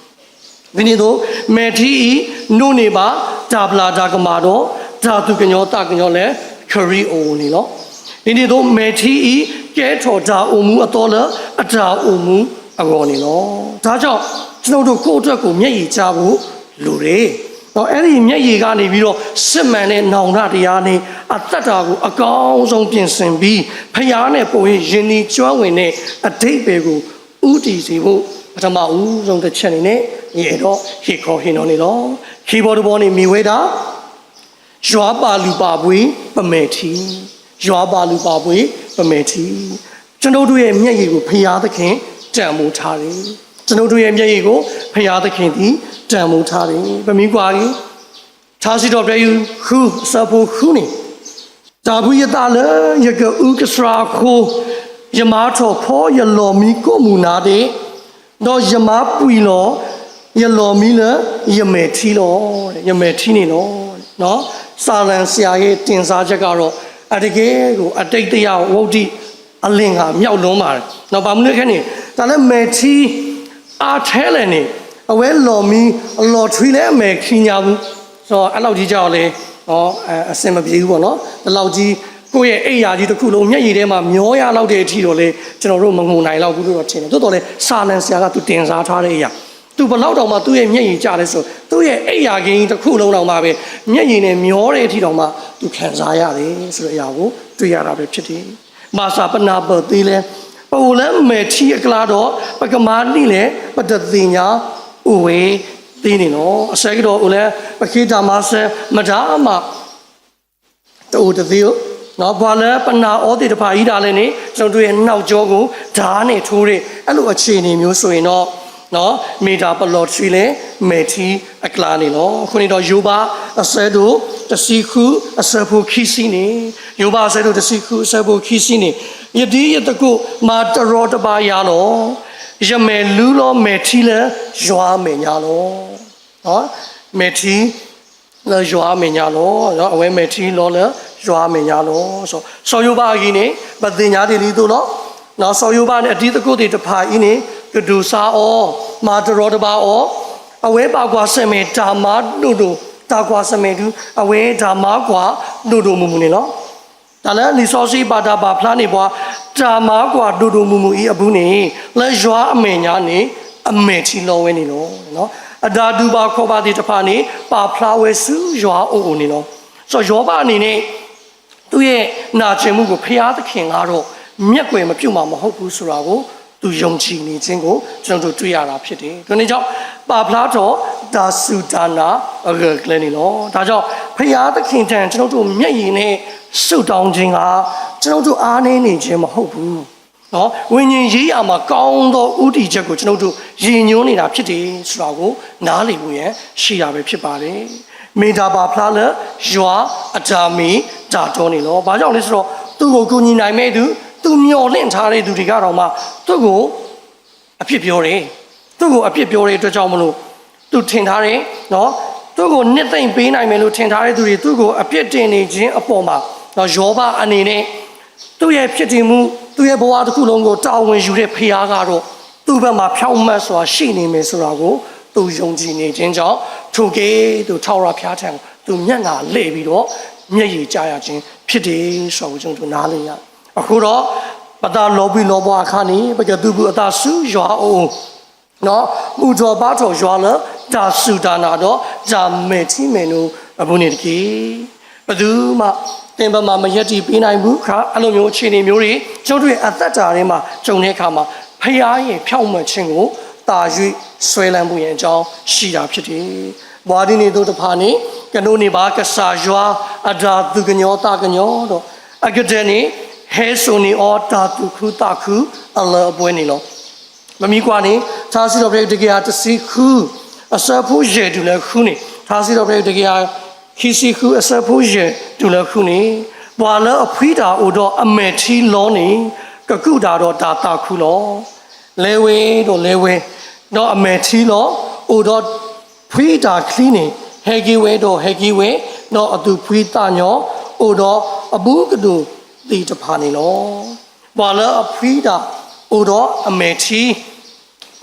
ဒ်န့ၣ်အသိး မဲာ်ထံအံၤ နိးန့ၢ်ဘၣ် တၢ်ဘျၣ်တၢ်ကမၣ်ဒီး တၢ်သူၣ်ကညီၤသးကညီၤလၢ ခရံာ်အအိၣ်န့ၣ်လီၤ. ဒ်န့ၣ်အသိး မဲာ်ထံအံၤ ကဲထီၣ်တၢ်အိၣ်မူအသီလၢ အတၢ်အိၣ်မူအဂီၢ်န့ၣ်လီၤ. ဒါကြောင့် ကျွန်တော်တို့ ကိုယ့်အတွက်ကိုယ်မျက်ရည်ကျဖို့လိုတယ်. နော်, အဲ့ဒီမျက်ရည်ကနေပြီးတော့ စစ်မှန်တဲ့နောင်တတရားနဲ့ အသက်တာကိုအကောင်းဆုံးပြင်ဆင်ပြီး ဘုရားနဲ့ပိုပြီးရင်းနှီးကျွမ်းဝင်တဲ့အဓိပ္ပာယ်ကို ဦးတည်စေဖို့ ပထမဦးဆုံးတစ်ချက်အနေနဲ့ ယအဲၣ်ဒိးဟ့ၣ်ခီဟ့ၣ်နီၤန့ၣ်လီၤ. ခံဘီတဘီန့ၣ် မ့ၢ်ဝဲဒၣ် ယွၤပာ်လုၢ်ပာ်ပှ့ၤပမဲာ်ထံ, ယွၤပာ်လုၢ်ပာ်ပှ့ၤပမဲာ်ထံ. ကျွန်ုပ်တို့ရဲ့မျက်ရည်ကိုဘုရားသခင်တန်ဖိုးထားတယ်. ကျွန်ုပ်တို့ရဲ့မျက်ရည်ကိုဘုရားသခင်သည်တန်ဖိုးထားတယ်. ပမ့ၢ်ကွၢ်က့ၤ ထါစံးထီၣ်ပတြၢၤ ဃု အဆၢဖိဃုန့ၣ်, တၢ်ဘှံးယသးလၢယကအုကစှၤအဃိ, ယမၤထီၣ်ဖီယလီၢ်မံကိးမုၢ်နၤသ့ၣ်, ဒီးယမၤပှံၢ်လီၤယလီၢ်မံလၢယမဲာ်ထံလီၤ. ယမဲာ်ထံန့ၣ်လီၤ. နော်, ဆာလံဆရာရဲ့တင်စားချက်ကတော့ အတကဲကိး အတိတ်တရားဝုဒ္ဓိ အလင်္ကာမြောက်လွန်းပါတယ်နော်. ဘၣ်မနုၤလဲၣ်ခဲန့ၣ် တၢ်လၢမဲာ်ထံအါထဲလဲၣ်န့ၣ် အဝဲလီၤမံအလီၤထွံလၢအမဲာ်ချံညါပူၤ ဆိုတော့ အဲ့လောက်ကြီးကျတော့လည်း နော် အဆင်မပြေဘူးပေါ့နော်. ဒီလောက်ကြီး ကိုယ့်ရဲ့အိပ်ရာကြီးတစ်ခုလုံး မျက်ရည်ထဲမှာမျောရလောက်တဲ့အထိတော့လည်း ကျွန်တော်တို့မငိုနိုင်လောက်ဘူးလို့တော့ထင်တယ်. သို့သော်လည်း ဆာလံဆရာက သူတင်စားထားတဲ့အရာ သူဘယ်လောက်တောင်မှ သူ့ရဲ့မျက်ရည်ကျလဲဆို သူ့ရဲ့အိပ်ရာခင်းကြီးတစ်ခုလုံးတောင်မှပဲ မျက်ရည်နဲ့မျောတဲ့အထိတောင်မှ သူခံစားရတယ်ဆိုတဲ့အရာကို တွေ့ရတာပဲဖြစ်တယ်. ဘၣ်ဆၣ်ပနၢ်ပၢၢ်သ့လဲၣ်, ပအိၣ်လၢမဲာ်ထံအကျါဒီး ပကမၤဒ်လဲၣ် ပတသ့ၣ်ညါအိၣ်ဝဲသ့န့ၣ်လီၤ. အဆၢကတီၢ်အိၣ်လၢ ပဃ့တၢ်မၤစၢၤ မတၤမး တအိၣ်တသ့ဧိၤ, ပှၤလၢပနာ်အီၤသ့ၣ်တဖၣ်အံၤဒၣ်လဲာ်န့ၣ် ကျွန်တော်တို့ရဲ့နောက်ကျောကို ဓာတ်နဲ့ထိုးတဲ့ အဲ့လိုအခြေအနေမျိုးဆိုရင်တော့ နော် မ့ၢ်တၢ်ပလီၤထွံလဲၣ် မဲာ်ထံအကျါန့ၣ်လီၤ. အဃိန့ၣ်ဒီး ယိၤဘးအဆၢဒိၣ်တဆံဃု အဆၢဖိခံဆံန့ၣ် ယိၤဘးအဆၢဒိၣ်တဆံဃု အဆၢဖိခံဆံန့ၣ် ယဒ်ယသကိးမၤတရီတပါယၤလီၤ. ယမဲာ်လူလီၤမဲာ်ထံလၢယွၤအမဲာ်ညါလီၤ. နော် မဲာ်ထံ လၢယွၤအမဲာ်ညါလီၤ. အဝဲမဲာ်ထံလီၤလၢယွၤအမဲာ်ညါလီၤ. စီၤယိၤဘးအဂ့ၢ်န့ၣ် ပသ့ၣ်ညါဒ်လံသိးလီၤ. စီၤယိၤဘးန့ၣ် အဒ်သကိးသ့ၣ်တဖၣ်အံၤန့ၣ် ကဒိၣ်စါအီၤ, မၤတရီတပါအီၤ, အဝဲဘၣ်ကွၢ်ဆၢၣ်မဲာ်တၢ်မၤဒိၣ်ဒိၣ်, တၢ်ကွၢ်ဆၢၣ်မဲာ်ဒု အဝဲတၢ်မၤကွၢ်ဒိၣ်ဒိၣ်မုၢ်မုၢ်န့ၣ်လီၤ. တၢ်လၢလံာ်စီဆှံဘၣ်တၢ်ပာ်ဖျါန့ၢ်ပှၤ တၢ်မၤကွၢ်ဒိၣ်ဒိၣ်မုၢ်မုၢ်အံၤအပူၤန့ၣ် လၢယွၤအမဲာ်ညါန့ၣ် အမဲာ်ထံလီၤဝဲန့ၣ်လီၤ. အတၢ်ဒူၣ်ဘၣ်ခီၣ်ဘၣ်သ့ၣ်တဖၣ်န့ၣ် ပာ်ဖျါဝဲဆူယွၤအအိၣ်န့ၣ်လီၤ. စီၤယိၤဘးအံၤန့ၣ် သူ့ရဲ့နာကျင်မှုကို ဘုရားသခင်ကတော့ မျက်ကွယ်မပြုတ်မှာမဟုတ်ဘူးဆိုတာကို သူယုံကြည်နေခြင်းကို ကျွန်တော်တို့တွေ့ရတာဖြစ်တယ်။ ဒီနေ့ကြောင့် ပာ်ဖျါတော့ တၢ်စူၢ်တၢ်နာ်အဂၢၢ်ကျဲၤန့ၣ်လီၤ. ဒါကြောင့် ဘုရားသခင်ထံ ကျွန်တော်တို့မျက်ရည်နဲ့ ဆုတောင်းခြင်းက ကျွန်တော်တို့အားနည်းနေခြင်းမဟုတ်ဘူးနော်. ဝိညာဉ်ရေးရာမှာ ကောင်းသောဦးတည်ချက်ကို ကျွန်တော်တို့ ရည်ညွှန်းနေတာဖြစ်တယ်ဆိုတာကို နားလည်ဖို့ရန် ရှိတာပဲဖြစ်ပါတယ်။ မ့ၢ်တၢ်ပာ်ဖျါလၢ ယွၤအတၢ်မ့ၢ်တၢ်တီန့ၣ်လီၤ. ဘာကြောင့်လဲဆိုတော့ သူ့ကိုကူညီနိုင်မဲ့သူ, သူမျှော်လင့်ထားတဲ့သူတွေကတော့မှ သူ့ကို အပြစ်ပြောတယ်. သူ့ကိုအပြစ်ပြောတဲ့အတွက်ကြောင့်မလို့ သူထင်ထားတယ်နော်. သူ့ကိုနှစ်သိမ့်ပေးနိုင်မယ်လို့ထင်ထားတဲ့သူတွေ သူ့ကိုအပြစ်တင်နေခြင်းအပေါ်မှာနော် ယောဘအနေနဲ့ သူ့ရဲ့ဖြစ်တည်မှု, သူ့ရဲ့ဘဝတစ်ခုလုံးကိုတာဝန်ယူတဲ့ဘုရားကတော့ သူ့ဘက်မှာဖြောင့်မတ်စွာရှိနေမယ်ဆိုတာကို သူယုံကြည်နေခြင်းကြောင့် ထိုကဲ့သို့ထာဝရဘုရားထံကို သူမျက်နှာလှည့်ပြီးတော့ မျက်ရည်ကျရခြင်းဖြစ်တယ်ဆိုတာကို ကျွန်တော်တို့နားလည်ရတယ်. အဃိဒီး ပသးလီၤဘှံးလီၤဘှါအခါန့ၣ် ပကသူၣ်ဖှံသးစူၤယွၤအအိၣ်, မုာ်ထီၣ်ဘါထီၣ်ယွၤလၢ တၢ်စူၢ်တၢ်နာ်ဒီး တၢ်မဲာ်ထံမဲာ်နိအပူၤန့ၣ်တက့ၢ်. ဘယ်သူမှ သင့်ဘက်မှာ မရပ်တည်ပေးနိုင်ဘူးအခါ အဲ့လိုမျိုးအခြေအနေမျိုးတွေ ကျွန်တော်တို့ရဲ့အသက်တာထဲမှာ ကြုံတဲ့အခါမှာ ဘုရားရဲ့ဖြောင့်မတ်ခြင်းကို သာ၍ စွဲလမ်းဖို့ရန်အကြောင်းရှိတာဖြစ်တယ်။ ပှၤဒ်န့ၣ်သိးတဖၣ်န့ၣ် ကဒိးန့ၢ်ဘၣ်ကစၢ်ယွၤအတၢ်သူၣ်ကညီၤသးကညီၤဒီး အကတၢၢ်န့ၣ် ဟဲစိာ်န့ၢ်အီၤတၢ်သူၣ်ခုသးခု အလၢအပှဲၤန့ၣ်လီၤ. ပမ့ၢ်ကွၢ်န့ၣ် ထါစံးထီၣ်ပတြၢၤတကယၤတဆံဃု အဆၢဖိယဲၢ်တုၤလၢဃုန့ၣ်, ထါစံးထီၣ်ပတြၢၤတကယၤခံဆံဃု အဆၢဖိယဲၢ်တုၤလၢဃုန့ၣ်, ပှၤလၢအဖှံတၢ်အိၣ်ဒီးအမဲာ်ထံလီၤန့ၣ် ကကူးတၢ်ဒီးတၢ်သးခုလီၤ. လဲၤဝဲဒီးလဲၤဝဲ, ဒီးအမဲာ်ထံလီၤ, အိၣ်ဒီးဖှံတၢ်ချံန့ၣ် ဟဲက့ၤဝဲဒီးဟဲက့ၤဝဲ, ဒီးအသူၣ်ဖှံသးညီ အိၣ်ဒီးအဘူးကဒိၣ်သ့ၣ်တဖၣ်န့ၣ်လီၤ. ပှၤလၢအဖှံတၢ် အိၣ်ဒီးအမဲာ်ထံ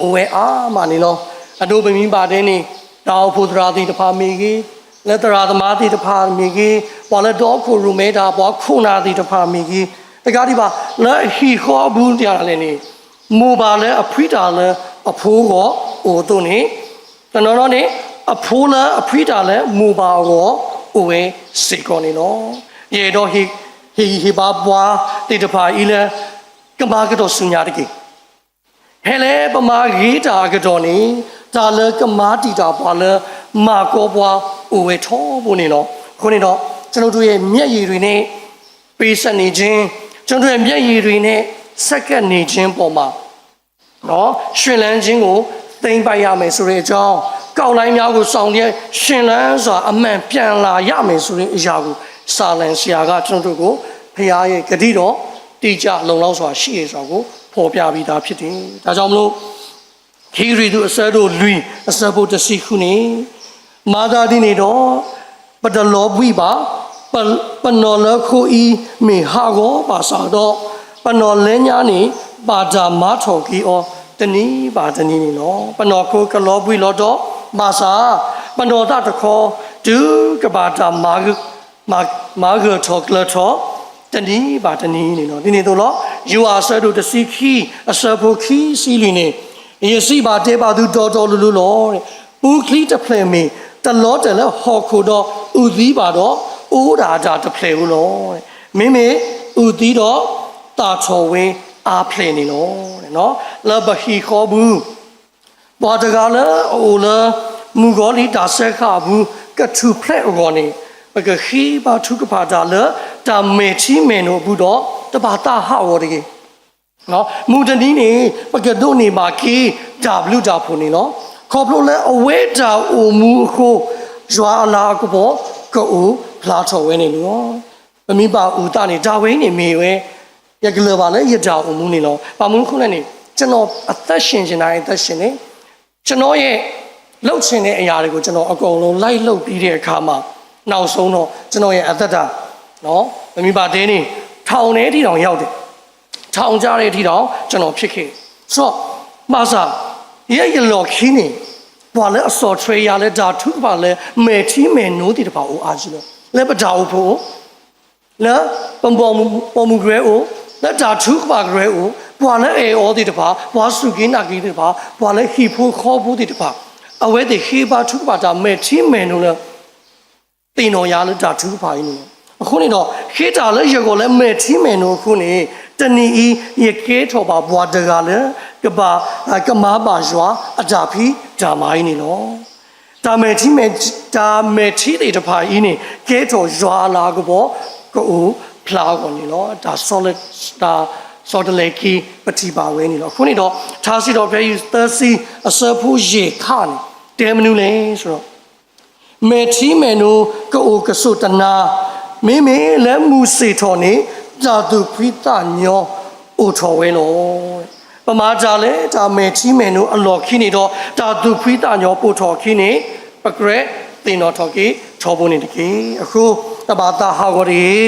အိၣ်ဝဲအါမးန့ၣ်လီၤ. အဒိပမ့ၢ်ဘၣ်တဲန့ၣ် တၢ်အိၣ်ဖှိၣ်သရၣ်သ့ၣ်တဖၣ်မ့ၢ်ဂ့ၤ, လၢသရၣ်သမါသ့ၣ်တဖၣ်မ့ၢ်ဂ့ၤ, ပှၤလၢဒီခိၣ်ရိၣ်မဲတၢ် ပှၤခိၣ်နၢ်သ့ၣ်တဖၣ်မ့ၢ်ဂ့ၤ, တကးဒံးဘၣ် လၢအဟံၣ်ဃီအပူၤတဂၤလဲၣ်န့ၣ် မိၢ်ပၢ်လၢအဖှံတၢ်လၢအဖိဂီၢ်အိၣ်အသိးန့ၣ်, တနီၤနီၤန့ၣ် အဖိလၢအဖှံတၢ်လၢမိၢ်ပၢ်အဂီၢ်အိၣ်ဝဲစ့ၢ်ကီးန့ၣ်လီၤ. ယအဲၣ်ဒိးဟ့ၣ်ဂံၢ်ဟ့ၣ်ဘါပှၤသ့ၣ်တဖၣ်အံၤလၢ ကမၤကတီၢ်ဆူညါတက့ၢ်. ဖဲလၢပမၤဂ့ၤတၢ်အကတီၢ်န့ၣ် တၢ်လၢကမၤတံာ်တာ်ပှၤလၢမၤကီပှၤအိၣ်ဝဲထီဘိန့ၣ်လီၤ. အဃိန့ၣ်ဒီး ကျွန်တော်တို့ရဲ့မျက်ရည်တွေနဲ့ ပေးဆပ်နေခြင်း, ကျွန်တော်တို့ရဲ့မျက်ရည်တွေနဲ့ ဆက်ကပ်နေခြင်းပေါ်မှာ နော်, ရွှင်လန်းခြင်းကို သိမ်းပိုက်ရမယ်ဆိုတဲ့အကြောင်း, ကောက်လိုက်များကို ဆောင်လျက် ရှင်လန်းစွာ အမှန်ပြန်လာရမယ်ဆိုတဲ့အရာကို ဆာလံဆရာက ကျွန်တော်တို့ကို ဘုရားရဲ့ဂတိတော် တိကျလုံလောက်စွာ ရှိတယ်ဆိုတာကို ဖော်ပြပေးတာဖြစ်တယ်။ ဒါကြောင့်မလို့ ဟေဘြဲၤသူအဆၢဒိၣ်လွံၢ် အဆၢဖိတဆံဃုန့ၣ်, မၤသးဒ်န့ၣ်ဒီး ပတလီၤဘှံးဘၣ်, ပနီၢ်လၢခိအံၤမ့ၢ်ဟးဂီၤဘၣ်ဆၣ်ဒီး, ပနီၢ်လၢညါန့ၣ် ဘၣ်တၢ်မၤထီၣ်က့ၤအီၤတနံၤဘၣ်တနံၤန့ၣ်လီၤ. ပနီၢ်ခိကလီၤဘှံးလီၤဒီး, ဘၣ်ဆၣ်ပနီၢ်သးတခီ တုၤကဘၣ်တၢ်မၤဂၢၢ်ထီၣ်ကျၢၤထီၣ် တနံၤဘၣ်တနံၤန့ၣ်လီၤ. ဒ်န့ၣ်အသိးလီၤ. ယိၤဟၣ်အဆၢဒိၣ်တဆံခံ အဆၢဖိခံဆံလွံၢ်န့ၣ်, ယစံးဘၣ်တဲဘၣ်သုတီတီလိၤလိၤလီၤ. ပူချံတဖျၢၣ်မ့ၢ်တလီၤတဲာ်လၢဟီၣ်ခိၣ်ဒီးအုၣ်သံဘၣ်ဒီး, အိၣ်ဒၣ်တၢ်တဖျၢၣ်ဧိၤလီၤ. မ့မ့ၢ်အုၣ်သံဒီးသၣ်ထီၣ်ဝဲအါဖျဲၣ်န့ၣ်လီၤ. လၢပဟံၣ်ဃီပူၤ ပှၤတဂၤလၢအအိၣ်လၢမုၣ်ကီၤလံၢ်တၢ်စၢဃာ်အပူၤ ကထူၣ်ဖျဲးအဂီၢ်န့ၣ်, ပကဃ့ဘါထုကဖၣ်တၢ်လၢတၢ်မဲာ်ထံမဲာ်နိအပူၤဒီး တဘၣ်သးဟးဂီၤတဂ့ၤ. မုၢ်တနံၤန့ၣ် ပကဒိးန့ၢ်ဘၣ်က့ၤတၢ်ဘျုးတၢ်ဖှိၣ်န့ၣ်လီၤ. ခီဖျိလၢအဝဲတၢ်အိၣ်မူအဃိ ယွၤအလၤအကပီၤကအိၣ်ဖျါထီၣ်ဝဲန့ၣ်လီၤ. ပမ့ၢ်ဘၣ်အုၣ်သးန့ၣ် တၢ်ဝဲအံၤန့ၣ်မ့ၢ်ဝဲ ယကလၢၤဘၣ်လၢယတၢ်အိၣ်မူန့ၣ်လီၤ. ဘၣ်မနုၤအဃိလဲၣ်န့ၣ် ကျွန်တော်အသက်ရှင်ချင်တာ အသက်ရှင်တယ်. ကျွန်တော်ရဲ့ လုပ်ချင်တဲ့အရာတွေကို ကျွန်တော်အကုန်လုံးလိုက်လုပ်ပြီးတဲ့အခါမှာ နောက်ဆုံးတော့ ကျွန်တော်ရဲ့အသက်တာနော် မမီပါသေးနေ ထောင်ထဲထိတောင်ရောက်တယ်. ထောင်ကျတဲ့ထိတောင်ကျွန်တော်ဖြစ်ခဲ့တယ်. ဆိုတော့ မဆာ ယဲယလော်ခီန့ၣ် ပှၤလၢအစီၣ်ထွဲယၤလၢတၢ်ထုကဖၣ်လၢ မဲာ်ထံမဲာ်နိသ့ၣ်တဖၣ်အိၣ်အါစုလီၤ. လၢပတၢ်အိၣ်ဖှိၣ်အိၣ် လၢပပိာ်မုၣ်ကရၢအိၣ်, လၢတၢ်ထုကဖၣ်ကရၢအိၣ်, ပှၤလၢအဲၣ်အီၤသ့ၣ်တဖၣ်, ပှၤစူၢ်က့ၤနာ်က့ၤသ့ၣ်တဖၣ်, ပှၤလၢဟံၣ်ဖိဃီဖိသ့ၣ်တဖၣ်, အဝဲသ့ၣ်ဃ့ဘါထုကဖၣ်တၢ်မဲာ်ထံမဲာ်နိလၢ သ့ၣ်နီၣ်ယၤလၢတၢ်ထုကဖၣ်အံၤန့ၣ်လီၤ. အဃိန့ၣ်ဒီး ဃ့တၢ်လၢယဂီၢ်လၢမဲာ်ထံမဲာ်နိအဃိန့ၣ် တနံၤအံၤ ယကဲထီၣ်ဘၣ်ပှၤတဂၤလၢ ကဘၣ် ကမၤဘၣ်ယွၤအတၢ်ဖံးတၢ်မၤအံၤန့ၣ်လီၤ. တၢ်မဲာ်ထံမဲာ် တၢ်မဲာ်ထံသ့ၣ်တဖၣ်အံၤန့ၣ် ကဲထီၣ်ယွၤအလၤကပီၤ ကအိၣ်ဖျါအဂီၢ်န့ၣ်လီၤ. တၢ်ဆီတလဲက့ၤပထံၣ်ဘၣ်ဝဲန့ၣ်လီၤ. အဃိန့ၣ်ဒီး ထါစံးထီၣ်ပတြၢၤသၢဆံ အဆၢဖိယဲၢ်ခါန့ၣ် တဲမနုၤလဲၣ်ဆိုတော့ မဲာ်ထံမဲာ်နိကအိၣ်ကဆိးတနၤ, မ့မ့ၢ်လၢမုၢ်ဆ့ၣ်ထီၣ်န့ၣ် တၢ်သူၣ်ဖှံသးညီအိၣ်ထီၣ်ဝဲလီၤ. ပမၤတၢ်လၢတၢ်မဲာ်ထံမဲာ်နိအလီၢ်ခံန့ၣ်ဒီး တၢ်သူၣ်ဖှံသးညီပိာ်ထီၣ်အခံန့ၣ် ပကြၢးသ့ၣ်နီၣ်ထီၣ်က့ၤထီဘိန့ၣ်တက့ၢ်. အဃိ တဘၣ်သးဟးဂီၤ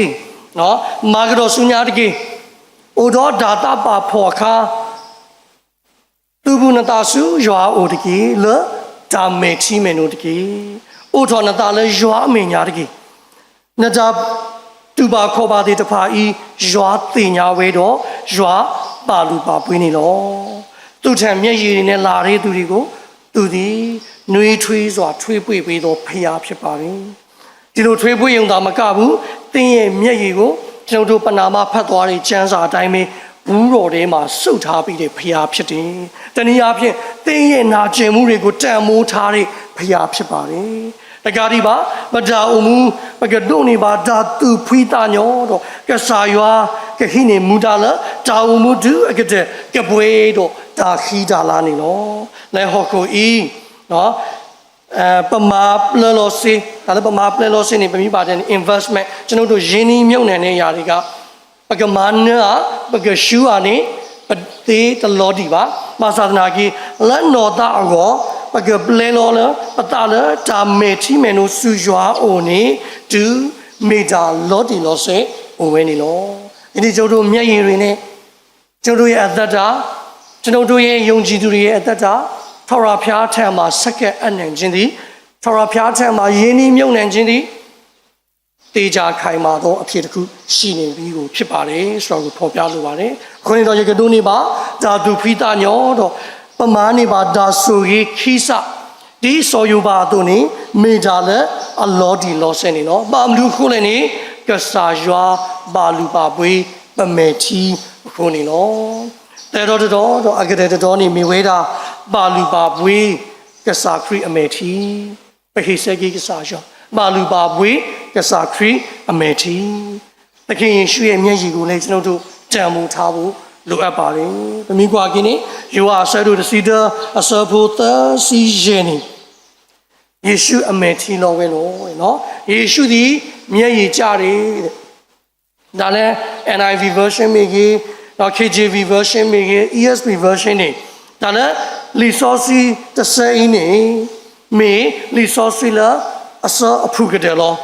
တဂ့ၤ, မၤကဒီးဆူညါတက့ၢ်. အိၣ်ဒီးတၢ်သးပာ်ဖှိၣ်အခါ သူၣ်ပူၤနသးဆူယွၤအအိၣ်တက့ၢ်, လၢတၢ်မဲာ်ထံမဲာ်နိတက့ၢ်. အိးထီၣ်နသးလၢယွၤအမဲာ်ညါတက့ၢ်. နတၢ်တူၢ်ဘၣ်ခီၣ်ဘၣ်သ့ၣ်တဖၣ်အံၤ ယွၤသ့ၣ်ညါဝဲဒီး ယွၤဘၣ်လုၢ်ဘၣ်ပှ့ၤန့ၣ်လီၤ. သူ့ထံမျက်ရည်နဲ့ လာတဲ့သူတွေကို သူသည် နွေးထွေးစွာ ထွေးပွေ့ပေးသော ဘုရားဖြစ်ပါတယ်. ဒီလိုထွေးပွေ့ရုံသာမကဘူး၊ သင်ရဲ့မျက်ရည်ကို ကျွန်ုပ်တို့ပဏာမဖတ်သွားတဲ့ကျမ်းစာအတိုင်းပဲ၊ ဘူးတော်ထဲမှာစုထားပြီးတဲ့ဘုရားဖြစ်တယ်။ တနည်းအားဖြင့် သင်ရဲ့နာကျင်မှုတွေကိုတန်မိုးထားတဲ့ဘုရားဖြစ်ပါတယ်။ တကးဒံးဘၣ် ပတၢ်အိၣ်မူ ပကဒိးန့ၢ်ဘၣ်တၢ်သူၣ်ဖှံသးညီဒီး ကစၢ်ယွၤကဟံးန့ၢ်မူဒါလၢ တၢ်အိၣ်မူဒုအကတၢၢ် ကပှဲၤဒီးတၢ်ဃံတၢ်လၤန့ၣ်လီၤ. လၢဟီၣ်ခိၣ်အံၤ ပမၤပျၢၤလီၤစ့, တၢ်လၢပမၤပျၢၤလီၤစ့န့ၣ် ပမ့ၢ်ဘၣ်တဲန့ၣ် investment ကျွန်ုပ်တို့ရင်းနှီးမြှုပ်နှံတဲ့အရာတွေက ပကမၤနၢၤဧါ, ပကရှုံးဧါန့ၣ် ပသ့တလီၤဒံးဘၣ်. ဘၣ်ဆၣ်သနာ်က့ လၢနီၢ်သးအဂီၢ် ပကပျဲလီၤလၢ ပသးလၢတၢ်မဲာ်ထံမဲာ်နိဆူယွၤအအိၣ်န့ၣ် တုၤမ့ၢ်တၢ်လီၤတံၢ်လီၤဆဲးအိၣ်ဝဲန့ၣ်လီၤ. ယန့ၣ် ကျွန်ုပ်တို့မျက်ရည်တွေနဲ့ ကျွန်ုပ်တို့ရဲ့အသက်တာ၊ ကျွန်ုပ်တို့ရဲ့ယုံကြည်သူတွေရဲ့အသက်တာ၊ ထာဝရဘုရားထံမှာ ဆက်ကပ်အပ်နှံခြင်းသည်၊ ထာဝရဘုရားထံမှာ ရင်းနှီးမြှုပ်နှံခြင်းသည် သေချာခိုင်မာသောအဖြစ်တစ်ခုရှိနေပြီကိုဖြစ်ပါတယ်ဆိုတာကိုဖော်ပြလိုပါတယ်။ အခွင့်အရေးတော့ ရကဒိုးနေပါ ဓာတုဖိသညောတော့ ပမာနေပါ ဓာတ်ဆိုရေးခိစ ဒီစော်ယူပါအသို့နေ မေတ္တာလည်းအလောဒီလောဆယ်နေလော ဘာမလူခိုးလဲနေ ကစၢ်ယွၤဘၣ်လူၣ်ဘၣ်ပှ့ၤ ပမဲာ်ထံအဃိန့ၣ်လီၤ. သၢတီၤတတီၤဒီးအကတၢၢ်တတီၤန့ၣ် မ့ၢ်ဝဲဒၣ် ဘၣ်လူၣ်ဘၣ်ပှ့ၤကစၢ်ခရံာ်အမဲာ်ထံ, ပဟ့ၣ်ဆၢက့ၤကစၢ်ယွၤ, ဘၣ်လူၣ်ဘၣ်ပှ့ၤကစၢ်ခရံာ်အမဲာ်ထံ. သခင်ယေရှုရဲ့မျက်ရည်ကိုလည်း ကျွန်တော်တို့တန်ဖိုးထားဖို့လိုအပ်ပါတယ်။ ပမီကွာကင်းနဲ့ ယိုဟန်အဆၢဒိၣ်တဆံတၢ အဆၢဖိသၢဆံယဲၢ်န့ၣ် ယေရှုအမဲာ်ထံလီၤဝဲလီၤ. ယေရှုသည်မျက်ရည်ကျတယ်. ဒါလည်း NIV version မ့ၢ်ဂ့ၤ, ဒီး KJV version မ့ၢ်ဂ့ၤ, ESV version န့ၣ် ဒါလၢလံာ်စီဆှံတဆၢအံၤန့ၣ် မ့ၢ်လံာ်စီဆှံလၢအဆၢအဖုၣ်ကတၢၢ်လီၤ.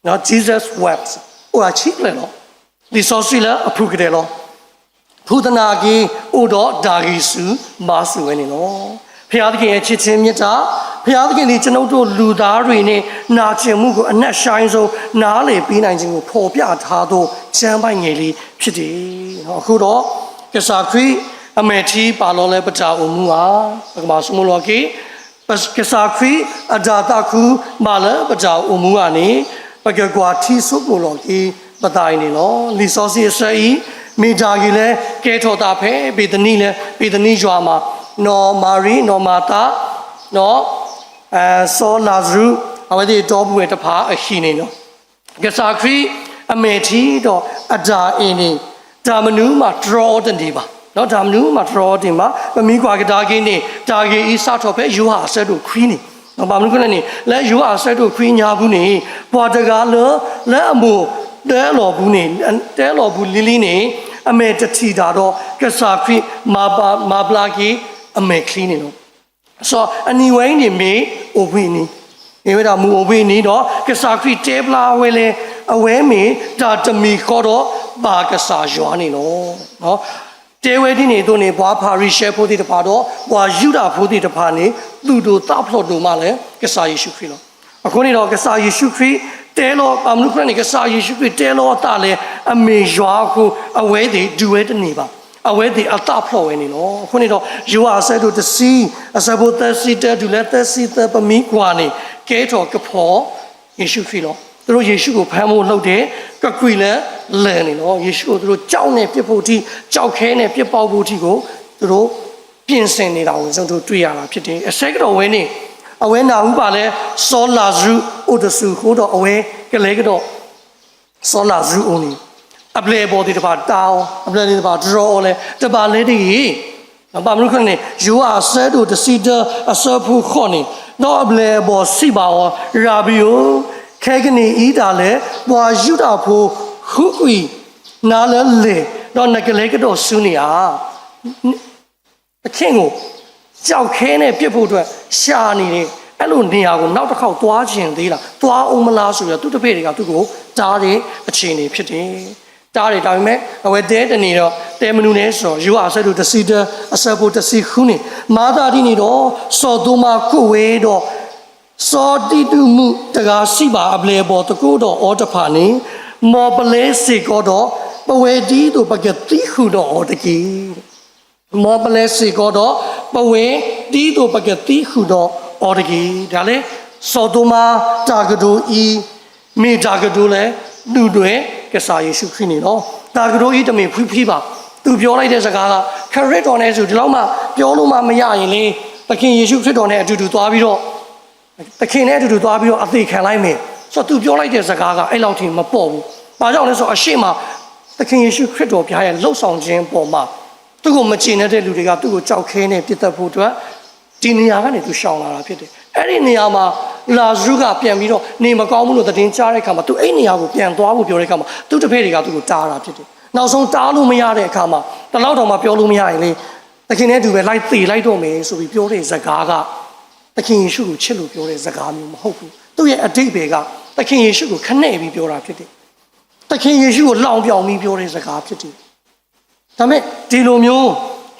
Jesus wept. အိၣ်ဒၣ်ဆံဖျၢၣ်လီၤ. လံာ်စီဆှံလၢအဖုၣ်ကတၢၢ်လီၤ. ဖုသနာ်က့ အိၣ်ဒီးတၢ်ဂံၢ်ဆူၣ်ဘါဆူၣ်ဝဲန့ၣ်လီၤ. ဘုရားသခင်ရဲ့ချစ်ခြင်းမေတ္တာ, ဘုရားသခင်သည် ကျွန်ုပ်တို့လူသားတွေနှင့် နာကျင်မှုကို အနက်ရှိုင်းဆုံး နားလည်ပေးနိုင်ခြင်းကို ဖော်ပြထားသော ကျမ်းပိုဒ်ငယ်လေး ဖြစ်တယ်. အဃိဒီး ကစၢ်ခရံာ်အမဲာ်ထံပာ်လီၤလၢပတၢ်အိၣ်မူဧါ, ပကဘၣ်ဆိကမိၣ်လီၤက့ၤ ကစၢ်ခရံာ်အတၢ်သးခုဘၣ်လၢပတၢ်အိၣ်မူအဂီၢ်န့ၣ် ပကကွၢ်ထံဆိကမိၣ်လီၤက့ၤပသးအံၤန့ၣ်လီၤ. လံာ်စီဆှံအဆၢအံၤ မ့ၢ်တၢ်ဂ့ၢ်လၢကဲထီၣ်သးဖဲဘ့းသနံလၢ ဘ့းသနံယွၤမး, နီၢ်မၤရံ နီၢ်မၤသး ဒီး စီၤလၤစရူး အဝဲသ့ၣ်ဒီပုၢ်ဝဲၢ်တဖၣ်အဟံၣ်န့ၣ်လီၤ. ကစၢ်ခရံာ်အမဲာ်ထံဒီးအတၢ်အဲၣ်န့ၣ် တၢ်မနုၤမးတြီအီၤတန့ၢ်ဘၣ်, တၢ်မနုၤမးတြီအီၤတန့ၢ်ဘၣ်. ပမ့ၢ်ကွၢ်ကဒါက့ၤန့ၣ် တၢ်ဂ့ၢ်အံၤစးထီၣ်ဖဲယိၤဟၣ်အဆၢဒိၣ်ခွံန့ၣ်, ဘၣ်မနုၤအဃိလဲၣ်န့ၣ် လၢယိၤဟၣ်အဆၢဒိၣ်ခွံညါပူၤန့ၣ် ပှၤတဂၤလၢ လၢအမိၢ်တဲလီၤပူၤန့ၣ် တဲလီၤပူၤလံၤလံၤန့ၣ် အမဲာ်တထံၣ်တၢ်ဒီး ကစၢ်ခရံာ်မၤဘျါက့ၤအမဲာ်ချံန့ၣ်လီၤ. စီၤအနံၤဝဲအံၤန့ၣ်မ့ၢ်အိၣ်ဘှံးအနံၤ, မ့ၢ်ဝဲဒၣ်မုၢ်အိၣ်ဘှံးအနံၤဒီး ကစၢ်ခရံာ်တဲဘျါဝဲလၢ အဝဲမ့ၢ်တၢ်တမံၤဃီဒီးဘၣ်ကစၢ်ယွၤန့ၣ်လီၤ. တဲဝဲဒ်န့ၣ်အသိးန့ၣ် ပှၤဖၤရံၤၡဲဖိသ့ၣ်တဖၣ်ဒီး ပှၤယူဒၤဖိသ့ၣ်တဖၣ်န့ၣ် သူၣ်ဒိၣ်သးဖျိးဒိၣ်မးလၢကစၢ်ယ့ၣ်ၡူးခရံာ်လီၤ. အဃိန့ၣ်ဒီး ကစၢ်ယ့ၣ်ၡူးခရံာ် တဲလီၤ ဘၣ်မနုၤအဃိလဲၣ်န့ၣ် ကစၢ်ယ့ၣ်ၡူးခရံာ်တဲလီၤအသးလၢ အမ့ၢ်ယွၤအဃိ အဝဲသ့ၣ်ဒုးဝဲတန့ၢ်ဘၣ်. အဝဲသ့ၣ်အသးဖျိးဝဲန့ၣ်လီၤ. အဃိန့ၣ်ဒီး ယိၤဟၣ်အဆၢဒိၣ်တဆံ အဆၢဖိသၢဆံတၢတုၤလၢသၢဆံသၢ ပမ့ၢ်ကွၢ်န့ၣ် ကဲထီၣ်ကဖီၣ်ယ့ၣ်ၡူးခရံာ်လီၤ. သူတို့ယေရှုကို ဖမ်းဖို့လုပ်တယ်, ကကွံာ်လၢလၢၢ်န့ၣ်လီၤ. ယေရှုကို သူတို့ ကျောက်နဲ့ ပစ်ဖို့ အထိ, ကျောက်ခဲနဲ့ ပစ်ပေါက်ဖို့ အထိကို သူတို့ ပြင်ဆင်နေတာကို ကျွန်တော်တို့ တွေ့ရတာ ဖြစ်တယ်. အဆၢကတီၢ်ဝဲန့ၣ် အဝဲနၢ်ဟူဘၣ်လၢ စီၤလၤစရူး အိၣ်တဆူၣ်အဃိဒီး အဝဲကလဲၤကဒီး စီၤလၤစရူးအအိၣ်န့ၣ် အပျဲၢ်အဘီၣ်သ့ၣ်တဖၣ်တၢ်အီၤ, အပျဲၢ်သ့ၣ်တဖၣ်တြီအီၤလၢ တဘၣ်လဲၤတဂ့ၤ. ဘၣ်မနုၤအဃိန့ၣ် ယိၤဟၣ်အဆၢဒိၣ်တဆံတၢ အဆၢဖိဃိးန့ၣ်, ဒီးအပျဲၢ်အဘီၣ်စံးဘၣ်အီၤ, ရၤဘံဧၢ, ခဲကနံၣ်အံၤဒၣ်လဲာ် ပှၤယူဒၤဖိဃုကွံာ်နၤလၢလၢၢ်, ဒီးနကလဲၤကဒီးဆူန့ၣ်ဧါ. သခင်ကို ကျောက်ခဲနဲ့ ပစ်ဖို့အတွက် ရှာနေတဲ့ အဲ့လိုနေရာကို နောက်တစ်ခေါက် သွားချင်သေးလား, သွားဦးမလားဆိုပြီးတော့ သူ့တပည့်တွေက သူ့ကို တားတဲ့ အခြေအနေ ဖြစ်တယ်. တားတယ်, ဒါပေမဲ့ အဝဲ တဲတန့ၢ်ဒီး တဲမနုၤလဲဆိုတော့ ယိၤဟၣ်အဆၢဒိၣ်တဆံတၢ အဆၢဖိတဆံဃုန့ၣ်, မၤသးဒ်န့ၣ်ဒီး စီၤသိမၤကိးဝဲဒီး စီၤဒိဒုမုၣ်တဂၤစံးဘၣ် အပျဲၢ်အဘီၣ်သကိးဒီးအီၤတဖၣ်န့ၣ်, မ်ပလဲၤစ့ၢ်ကီးဒီး ပဝဲဒ်သိးပကသံဃုာ်ဒီးအီၤတက့ၢ်. မ်ပလဲၤစ့ၢ်ကီးဒီး ပဝဲဒ်သိးပကသံဃုာ်ဒီးအီၤတက့ၢ်. ဒါလဲၣ်, စီၤသိမၤတၢ်ကတိၤအံၤ မ့ၢ်တၢ်ကတိၤလၢ ဒုၣ်ဒွဲၣ်ကစၢ်ယ့ၣ်ၡူးခရံာ်န့ၣ်လီၤ. တၢ်ကတိၤအံၤတမ့ၢ်ဖှံဖှံဘၣ်. သူပြောလိုက်တဲ့စကားက ခရစ်တော်နဲ့ဆို ဒီလောက်မှ ပြောလို့မှ မရရင်လဲ, သခင်ယေရှုခရစ်တော်နဲ့ အတူတူသွားပြီးတော့ သခင်နဲ့အတူတူသွားပြီးတော့ အသေခံလိုက်မယ်ဆိုတော့ သူပြောလိုက်တဲ့စကားက အဲ့လောက်ထိမပေါ့ဘူး။ ဘာကြောင့်လဲဆိုတော့ အရှေ့မှာ သခင်ယေရှုခရစ်တော်ဘုရားရဲ့ လုပ်ဆောင်ခြင်းအပေါ်မှာ သူ့ကိုမကျေနပ်တဲ့လူတွေက သူ့ကိုကျောက်ခဲနဲ့ ပစ်သတ်ဖို့အတွက် ဒီနေရာကနေ သူရှောင်လာတာဖြစ်တယ်။ အဲ့ဒီနေရာမှာ လာဇရုက ပြန်ပြီးတော့ နေမကောင်းဘူးလို့ သတင်းကြားတဲ့အခါမှာ သူအဲ့နေရာကို ပြန်သွားဖို့ ပြောတဲ့အခါမှာ သူ့တပည့်တွေက သူ့ကို တားတာဖြစ်တယ်။ နောက်ဆုံး တားလို့မရတဲ့အခါမှာ ဒီလောက်တောင်မှ ပြောလို့မရရင်လေ သခင်နဲ့အတူပဲ လိုက်သေလိုက်တော့မယ်ဆိုပြီး ပြောတဲ့စကားက သခင်ယေရှုကို ချစ်လို့ပြောတဲ့စကားမျိုးမဟုတ်ဘူး။ သူ့ရဲ့အဓိပ္ပာယ်က သခင်ယေရှုကို ခနဲၣ်ပြီးပြောတာဖြစ်တယ်။ သခင်ယေရှုကို လှောင်ပြောင်ပြီးပြောတဲ့စကားဖြစ်တယ်။ ဒါပေမဲ့ ဒီလိုမျိုး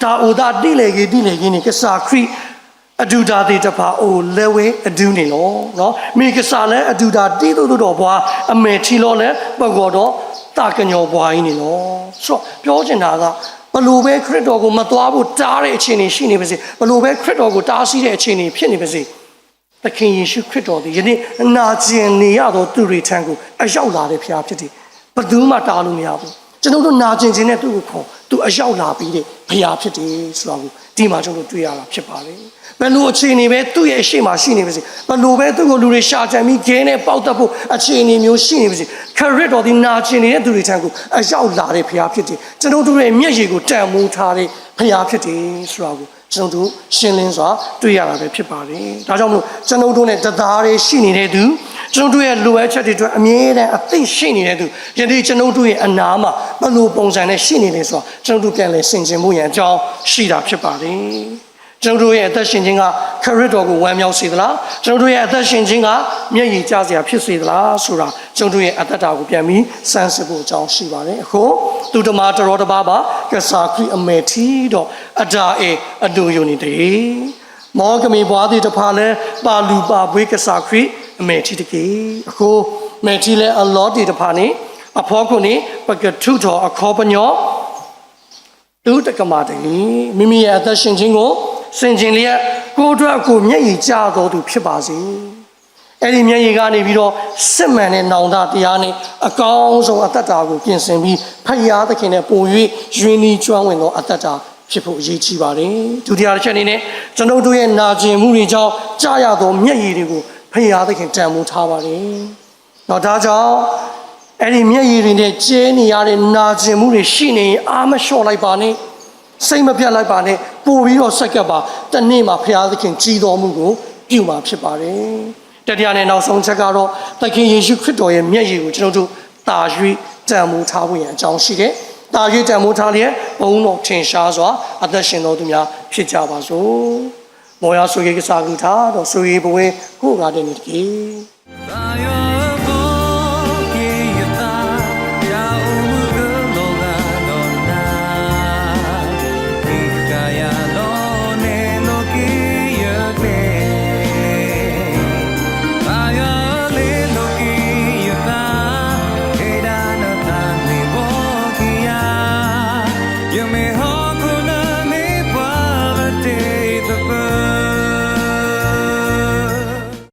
တၢ်အိၣ်သးဒ်လဲၣ်ဂ့ၤဒ်လဲၣ်ဂ့ၤန့ၣ် ကစၢ်ခရံာ်အဒုၣ်တၢ်သ့ၣ်တဖၣ်အိၣ်လၢဝဲအဒုန့ၣ်လီၤ. မ့ၢ်ကစၢ်လၢအဒုၣ်တၢ်ဒ်သိးသိးဒီး ပှၤအမဲာ်ထံလီၤလၢပဂီၢ်ဒီး သးကညီၤပှၤအံၤန့ၣ်လီၤ. ဆိုတော့ ပြောချင်တာက ဘယ်လိုပဲ ခရစ်တော်ကို မသွားဖို့ တားတဲ့ အခြေအနေ ရှိနေပါစေ၊ ဘယ်လိုပဲ ခရစ်တော်ကို တားဆီးတဲ့ အခြေအနေ ဖြစ်နေပါစေ၊ သခင်ယေရှုခရစ်တော်သည် ယနေ့ နာကျင်နေရသော သူတွေထံကို အရောက်လာတဲ့ ဘုရားဖြစ်တယ်။ ဘယ်သူမှ တားလို့မရဘူး။ ကျွန်တော်တို့ နာကျင်ခြင်းနဲ့ သူ့ကိုခေါ်၊ သူအရောက်လာပြီးတဲ့ ဘုရားဖြစ်တယ်ဆိုတာကို ဒီမှာ ကျွန်တော်တို့ တွေ့ရတာ ဖြစ်ပါတယ်။ ဘယ်လို အခြေအနေပဲ သူ့ရဲ့ အရှေ့မှာ ရှိနေပါစေ၊ ဘယ်လိုပဲ သူ့ကို လူတွေ ရှာကြံပြီး ခဲနဲ့ ပေါက်သတ်ဖို့ အခြေအနေမျိုး ရှိနေပါစေ၊ ခရစ်တော်သည် နာကျင်နေတဲ့ သူတွေထံကို အရောက်လာတဲ့ ဘုရားဖြစ်တယ်။ ကျွန်တော်တို့ရဲ့ မျက်ရည်ကို တန်ဖိုးထားတဲ့ ဘုရားဖြစ်တယ်ဆိုတာကို ကျွန်တော်တို့ ရှင်းလင်းစွာ တွေ့ရတာပဲ ဖြစ်ပါတယ်။ ဒါကြောင့်မလို့ ကျွန်တော်တို့နဲ့ တသားတည်း ရှိနေတဲ့သူ၊ ကျွန်တော်တို့ရဲ့ လိုအပ်ချက်တွေအတွက် အမြဲတမ်း အသင့်ရှိနေတဲ့သူ၊ ယနေ့ ကျွန်တော်တို့ရဲ့ အနားမှာ ဘယ်လို ပုံစံနဲ့ ရှိနေလဲဆိုတာ ကျွန်တော်တို့ ပြန်လည် ဆင်ခြင်ဖို့ရန် အကြောင်းရှိတာ ဖြစ်ပါတယ်။ ကျွန်ုပ်တို့ရဲ့အသက်ရှင်ခြင်းက ခရစ်တော်ကိုဝမ်းမြောက်စေသလား။ ကျွန်ုပ်တို့ရဲ့အသက်ရှင်ခြင်းကမျက်ရည်ကျစရာဖြစ်စေသလားဆိုတာ ကျွန်ုပ်တို့ရဲ့အသက်တာကိုပြန်ပြီးဆန်းစစ်ဖို့အကြောင်းရှိပါတယ်။ အခုသူတမၤတရီတပါဘၣ် ကစၢ်ခရစ်အမဲာ်ထံဒီးအတၢ်အဲၣ်အဒိၣ်ယိာ်န့ၣ်တက့ၢ်. မ်ကမ့ၢ်ပှၤသ့ၣ်တဖၣ်လၢ ပာ်လုၢ်ပာ်ပှ့ၤကစၢ်ခရစ်အမဲာ်ထံတက့ၢ်. အဃိ မဲာ်ထံလၢအလီၤတ့ၢ်တဖၣ်န့ၣ် အဖီခိၣ်န့ၣ် ပကထုးထီၣ်အခီပညီ သုတကမၣ်တဂ့ၤ. မိမိရဲ့အသက်ရှင်ခြင်းကို ဆင်ခြင်လျက် ကိုယ်အတွက်အခွန်မျက်ရည်ကျသောသူဖြစ်ပါစေ။ အဲဒီမျက်ရည်ကနေပြီးတော့ စစ်မှန်တဲ့နောင်တတရားနဲ့ အကောင်းဆုံးအသက်တာကိုပြင်ဆင်ပြီး ဘုရားသခင်နဲ့ပို၍ရင်းနှီးကျွမ်းဝင်သောအသက်တာဖြစ်ဖို့အရေးကြီးပါတယ်။ ဒုတိယတစ်ချက်အနေနဲ့ ကျွန်ုပ်တို့ရဲ့နာကျင်မှုတွေကြောင့်ကျရသောမျက်ရည်တွေကိုဘုရားသခင်တန်ဖိုးထားပါတယ်။ နော် ဒါကြောင့် အဲ့ဒီမျက်ရည်တွေနဲ့ကျဲနေရတဲ့နာကျင်မှုတွေရှိနေရင် အာမလျှော့လိုက်ပါနဲ့, စိတ်မပျက်လိုက်ပါနဲ့, ပိုပြီးတော့ဆက်ကပ်ပါ. တစ်နေ့မှာဘုရားသခင်ကြီးသောအမှုကိုပြုမှာဖြစ်ပါတယ်။ တတိယနဲ့နောက်ဆုံးချက်ကတော့ သခင်ယေရှုခရစ်တော်ရဲ့မျက်ရည်ကိုကျွန်တော်တို့သာ၍တန်ဖိုးထားဖို့ရန်အကြောင်းရှိတယ်။ သာ၍တန်ဖိုးထားလျက် ဘုန်းတော်ထင်ရှားစွာအသက်ရှင်တော်သူများဖြစ်ကြပါစို့။ မော်ရဆိုးဂေကစားဂုဏ်ထားတော်ဆိုးဂေပဝဲကိုးဂါတဲ့နေတက့ၢ်.